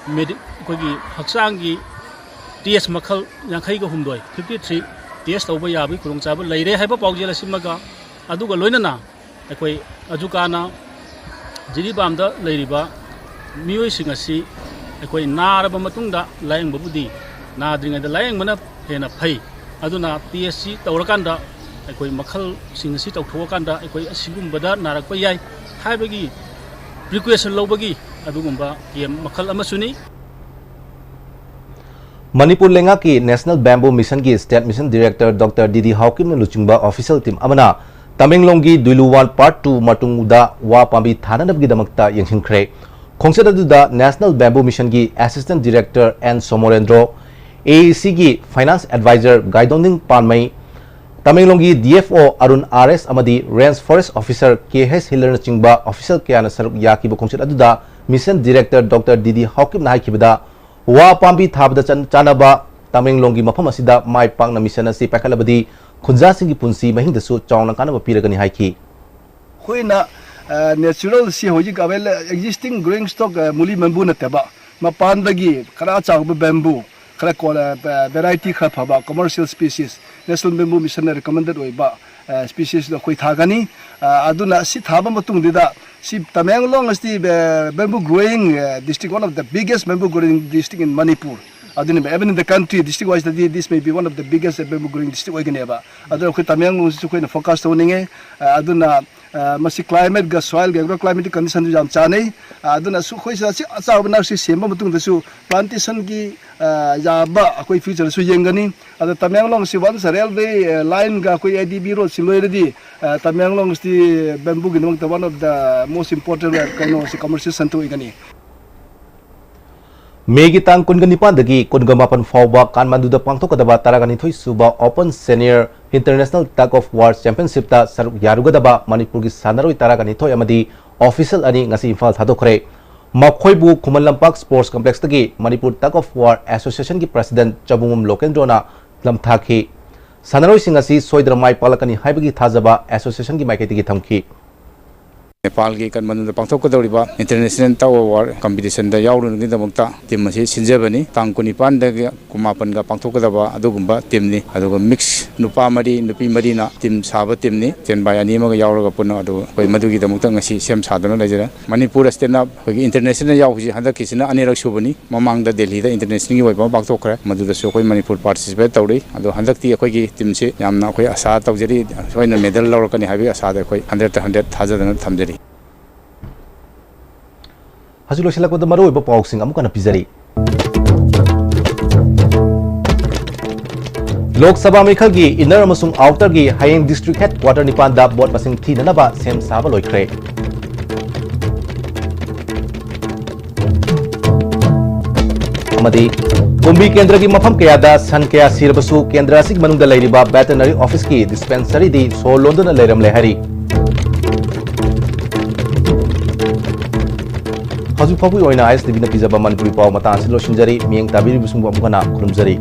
ꯃꯦꯗꯤ-, ꯑꯩꯈꯣꯏꯒꯤ ꯍꯛꯆꯥꯡꯒꯤ test ꯃꯈꯜ ꯌꯥꯡꯈꯩꯒ ꯍꯨꯝꯗꯣꯏ, fifty three test ꯇꯧꯕ ꯌꯥꯕꯒꯤ ꯈꯨꯗꯣꯡꯆꯥꯕ ꯂꯩꯔꯦ ꯍꯥꯏꯕ ꯄꯥꯎꯖꯦꯜ ꯑꯁꯤꯃꯒ, ꯑꯗꯨꯒ ꯂꯣꯏꯅꯅ ꯑꯩꯈꯣꯏ ꯑꯖꯨꯀꯥꯅ ꯖꯤꯔꯤꯕꯥꯝꯗ ꯂꯩꯔꯤꯕ ꯃꯤꯑꯣꯏꯁꯤꯡ ꯑꯁꯤ ꯑꯩꯈꯣꯏ ꯅꯥꯔꯕ ꯃꯇꯨꯡꯗ ꯂꯥꯌꯦꯡꯕꯕꯨꯗꯤ ꯅꯥꯗ꯭ꯔꯤꯉꯩꯗ ꯂꯥꯌꯦꯡꯕꯅ ꯍꯦꯟꯅ ꯐꯩ꯫ ꯑꯗꯨꯅ testꯁꯤ ꯇꯧꯔꯀꯥꯟꯗ ꯑꯩꯈꯣꯏ ꯃꯈꯜꯁꯤꯡ ꯑꯁꯤ ꯇꯧꯊꯣꯛꯑꯀꯥꯟꯗ ꯑꯩꯈꯣꯏ ꯑꯁꯤꯒꯨꯝꯕꯗ ꯅꯥꯔꯛꯄ ꯌꯥꯏ ꯍꯥꯏꯕꯒꯤ precaution ꯂꯧꯕꯒꯤ ꯑꯗꯨꯒꯨꯝꯕ camp ꯃꯈꯜ ꯑꯃꯁꯨꯅꯤ꯫ ꯃꯅꯤꯄꯨꯔ ꯂꯩꯉꯥꯛꯀꯤ National Bamboo Missionꯒꯤ State Mission Director Doctor D D ꯍꯥꯎꯀꯤꯞꯅ ꯂꯨꯆꯤꯡꯕ official team ꯑꯃꯅ ꯇꯃꯦꯡꯂꯣꯡꯒꯤ ꯗꯨꯏꯂꯨꯋꯥꯟ Part two ꯃꯇꯨꯡꯗ ꯋꯥ ꯄꯥꯝꯕꯤ ꯊꯥꯅꯅꯕꯒꯤꯗꯃꯛꯇ ꯌꯦꯡꯁꯤꯟꯈ꯭ꯔꯦ꯫ ꯈꯣꯡꯆꯠ ꯑꯗꯨꯗ National Bamboo Missionꯒꯤ Assistant Director N Somorendro, AACꯒꯤ Finance Advisor ꯒꯥꯏꯗꯣꯟꯗꯤꯡ ꯄꯥꯟꯃꯩ, ꯇꯃꯦꯡꯂꯣꯡꯒꯤ D F O Arun R S ꯑꯃꯗꯤ Range Forest Officer K H Hillerꯅꯆꯤꯡꯕ official ꯀꯌꯥꯅ ꯁꯔꯨꯛ ꯌꯥꯈꯤꯕ ꯈꯣꯡꯆꯠ ꯑꯗꯨꯗ Mission Director Doctor D D ꯍꯥꯎꯀꯤꯞꯅ ꯍꯥꯏꯈꯤꯕꯗ, ꯋꯥ ꯄꯥꯝꯕꯤ ꯊꯥꯕꯗ ꯆꯟ-, ꯆꯥꯟꯅꯕ ꯇꯃꯦꯡꯂꯣꯡꯒꯤ ꯃꯐꯝ ꯑꯁꯤꯗ ꯃꯥꯏ ꯄꯥꯛꯅ mission ꯑꯁꯤ ꯄꯥꯏꯈꯠꯂꯕꯗꯤ ꯈꯨꯟꯖꯥꯁꯤꯡꯒꯤ ꯄꯨꯟꯁꯤ ꯃꯍꯤꯡꯗꯁꯨ ꯆꯥꯎꯅ ꯀꯥꯟꯅꯕ ꯄꯤꯔꯒꯅꯤ ꯍꯥꯏꯈꯤ꯫ ꯑꯩꯈꯣꯏꯅ, ꯑ, natural ꯁꯤ ꯍꯧꯖꯤꯛ avail-, existing growing stock, ꯑ, ꯃꯨꯂꯤ bamboo ꯅꯠꯇꯕ, ꯃꯄꯥꯟꯗꯒꯤ ꯈꯔ ꯆꯥꯎꯕ bamboo, ꯈꯔ ꯀꯣ-, ꯑ, variety ꯈꯔ ꯐꯕ commercial species, National Bamboo Mission ꯅ recommended ꯑꯣꯏꯕ, ꯑ, species ꯗꯣ ꯑꯩꯈꯣꯏ ꯊꯥꯒꯅꯤ꯫ ꯑ, ꯑꯗꯨꯅ ꯁꯤ ꯊꯥꯕ ꯃꯇꯨꯡꯗꯨꯗ ꯁꯤ ꯇꯃꯦꯡꯂꯣꯡ ꯑꯁꯤ, ꯑ, bamboo growing, ꯑ, district, one of the biggest bamboo growing district in Manipur꯫ ꯑꯗꯨꯅ even in the country, district wise ꯇꯗꯤ this may be one of the biggest bamboo growing district ꯑꯣꯏꯒꯅꯦꯕ꯫ ꯑꯗꯨꯅ ꯑꯩꯈꯣꯏ ꯇꯃꯦꯡꯂꯣꯡꯁꯤꯁꯨ ꯑꯩꯈꯣꯏꯅ focus ꯇꯧꯅꯤꯡꯉꯦ꯫ ꯑ, ꯑꯗꯨꯅ, ꯑ, ꯃꯁꯤ climate ꯒ soil ꯒ agro climatic condition ꯁꯨ ꯌꯥꯝ ꯆꯥꯟꯅꯩ꯫ ꯑ, ꯑꯗꯨꯅ ꯁꯨ-, ꯑꯩꯈꯣꯏ ꯁꯤ ꯑꯆꯥꯎꯕ ꯅꯔꯁꯔꯤ ꯁꯦꯝꯕ ꯃꯇꯨꯡꯗꯁꯨ plantation ꯒꯤ, ꯑ, ꯌꯥꯕ ꯑꯩꯈꯣꯏ future ꯁꯨ ꯌꯦꯡꯒꯅꯤ꯫ ꯑꯗ ꯇꯃꯦꯡꯂꯣꯡꯁꯤ once railway, ꯑ, line ꯒ ꯑꯩꯈꯣꯏ A D B road ꯁꯤ ꯂꯣꯏꯔꯗꯤ, ꯑ, ꯇꯃꯦꯡꯂꯣꯡꯁꯤ bamboo ꯒꯤꯗꯃꯛꯇ one of the most important, ꯑ, ꯀꯩꯅꯣꯁꯤ commercial center ꯑꯣꯏꯒꯅꯤ꯫ ꯃꯦꯒꯤ ꯇꯥꯡ ꯀꯨꯟꯒ ꯅꯤꯄꯥꯟꯗꯒꯤ ꯀꯨꯟꯒ ꯃꯥꯄꯟ ꯐꯥꯎꯕ ꯀꯥꯟꯃꯥꯟꯗꯨꯗ ꯄꯥꯡꯊꯣꯛꯀꯗꯕ ꯇꯔꯥꯒ ꯅꯤꯊꯣꯏ ꯁꯨꯕ Open Senior International Tug of War Championship ꯇ ꯁꯔꯨꯛ ꯌꯥꯔꯨꯒꯗꯕ ꯃꯅꯤꯄꯨꯔꯒꯤ ꯁꯥꯟꯅꯔꯣꯏ ꯇꯔꯥꯒ ꯅꯤꯊꯣꯏ ꯑꯃꯗꯤ official ꯑꯅꯤ ꯉꯁꯤ ꯏꯝꯐꯥꯜ ꯊꯥꯗꯣꯛꯈ꯭ꯔꯦ꯫ ꯃꯈꯣꯏꯕꯨ ꯈꯨꯃꯟ ꯂꯝꯄꯥꯛ Sports Complex ꯇꯒꯤ Manipur Tug of War Association ꯒꯤ President ꯆꯕꯨꯡꯕꯝ ꯂꯣꯀꯦꯟꯗ꯭ꯔꯣꯅ ꯂꯝꯊꯥꯈꯤ꯫ ꯁꯥꯟꯅꯔꯣꯏꯁꯤꯡ ꯑꯁꯤ ꯁꯣꯏꯗꯅ ꯃꯥꯏ ꯄꯥꯛꯂꯛꯀꯅꯤ ꯍꯥꯏꯕꯒꯤ ꯊꯥꯖꯕ association ꯒꯤ ꯃꯥꯏꯀꯩꯗꯒꯤ ꯊꯝꯈꯤ꯫ ꯅꯦꯄꯥꯜꯒꯤ ꯀꯥꯊꯃꯟꯗꯨꯗ ꯄꯥꯡꯊꯣꯛꯀꯗꯧꯔꯤꯕ International Tug of War competition the ꯌꯥꯎꯔꯨꯅꯕꯒꯤꯗꯃꯛꯇ team ꯑꯁꯤ ꯁꯤꯟꯖꯕꯅꯤ꯫ ꯇꯥꯡ ꯀꯨꯟꯅꯤꯄꯥꯟꯗꯒꯤ ꯀꯨꯟꯃꯥꯄꯟꯒ ꯄꯥꯡꯊꯣꯛꯀꯗꯕ ꯑꯗꯨꯒꯨꯝꯕ team ꯅꯤ꯫ ꯑꯗꯨꯒ mix ꯅꯨꯄꯥ ꯃꯔꯤ, ꯅꯨꯄꯤ ꯃꯔꯤꯅ team ꯁꯥꯕ team ꯅꯤ꯫ ꯆꯦꯟꯕꯥꯏ ꯑꯅꯤ ꯑꯃꯒ ꯌꯥꯎꯔꯒ ꯄꯨꯟꯅ ꯑꯗꯨ ꯑꯩꯈꯣꯏ ꯃꯗꯨꯒꯤꯗꯃꯛꯇ ꯉꯁꯤ ꯁꯦꯝ ꯁꯥꯗꯨꯅ ꯂꯩꯖꯔꯦ꯫ ꯃꯅꯤꯄꯨꯔ state ꯅ ꯑꯩꯈꯣꯏꯒꯤ international ꯌꯥꯎꯕꯁꯤ ꯍꯟꯗꯛꯀꯤꯁꯤꯅ ꯑꯅꯤꯔꯛ ꯁꯨꯕꯅꯤ꯫ ꯃꯃꯥꯡꯗ ꯗꯦꯜꯍꯤꯗ international ꯒꯤ ꯑꯣꯏꯕ ꯑꯃ ꯄꯥꯡꯊꯣꯛꯈ꯭ꯔꯦ, ꯃꯗꯨꯗꯁꯨ ꯑꯩꯈꯣꯏ ꯃꯅꯤꯄꯨꯔ participate ꯇꯧꯔꯤ꯫ ꯑꯗꯣ ꯍꯟꯗꯛꯇꯤ ꯑꯩꯈꯣꯏꯒꯤ team ꯁꯤ ꯌꯥꯝꯅ ꯑꯩꯈꯣꯏ ꯑꯁꯥ ꯇꯧꯖꯔꯤ, ꯁꯣꯏꯅ medal ꯂꯧꯔꯛꯀꯅꯤ ꯍꯥꯏꯕꯒꯤ ꯑꯁꯥꯗ ꯑꯩꯈꯣꯏ hundred ꯇ hundred ꯊꯥꯖꯗꯅ ꯊꯝꯖꯔꯤ꯫ ꯍꯧꯖꯤꯛ ꯂꯣꯏꯁꯤꯜꯂꯛꯄꯗ ꯃꯔꯨꯑꯣꯏꯕ ꯄꯥꯎꯁꯤꯡ ꯑꯃꯨꯛ ꯍꯟꯅ ꯄꯤꯖꯔꯤ꯫ ꯂꯣꯛ ꯁꯚꯥ ꯃꯤꯈꯜꯒꯤ inner ꯑꯃꯁꯨꯡ outer ꯒꯤ ꯍꯌꯦꯡ district headquarter ꯅꯤꯄꯥꯟꯗ vote ꯃꯁꯤꯡ ꯊꯤꯅꯅꯕ ꯁꯦꯝ ꯁꯥꯕ ꯂꯣꯏꯈ꯭ꯔꯦ꯫ ꯑꯃꯗꯤ ꯀꯨꯝꯕꯤ ꯀꯦꯟꯗ꯭ꯔꯒꯤ ꯃꯐꯝ ꯀꯌꯥꯗ ꯁꯟ ꯀꯌꯥ ꯁꯤꯔꯕꯁꯨ ꯀꯦꯟꯗ꯭ꯔ ꯑꯁꯤꯒꯤ ꯃꯅꯨꯡꯗ ꯂꯩꯔꯤꯕ ꯚꯦꯇꯔꯅꯔꯤ ꯑꯣꯐꯤꯁꯀꯤ ꯗꯤꯁꯄꯦꯟꯁꯔꯤꯗꯤ ꯁꯣ ꯂꯣꯟꯗꯨꯅ ꯂꯩꯔꯝꯂꯦ ꯍꯥꯏꯔꯤ꯫ ꯍꯧꯖꯤꯛ ꯐꯥꯎꯕꯒꯤ ꯑꯣꯏꯅ ꯑꯥꯏ ꯑꯦꯁ ꯇꯤ ꯚꯤꯅ ꯄꯤꯖꯕ ꯃꯅꯤꯄꯨꯔꯤ ꯄꯥꯎ ꯃꯇꯥꯡ ꯑꯁꯤ ꯂꯣꯏꯁꯤꯟꯖꯔꯤ꯫ ꯃꯤꯠꯌꯦꯡ ꯇꯥꯕꯤꯔꯤꯕꯁꯤꯡꯕꯨ ꯑꯃꯨꯛ ꯍꯟꯅ ꯈꯨꯔꯨꯝꯖꯔꯤ꯫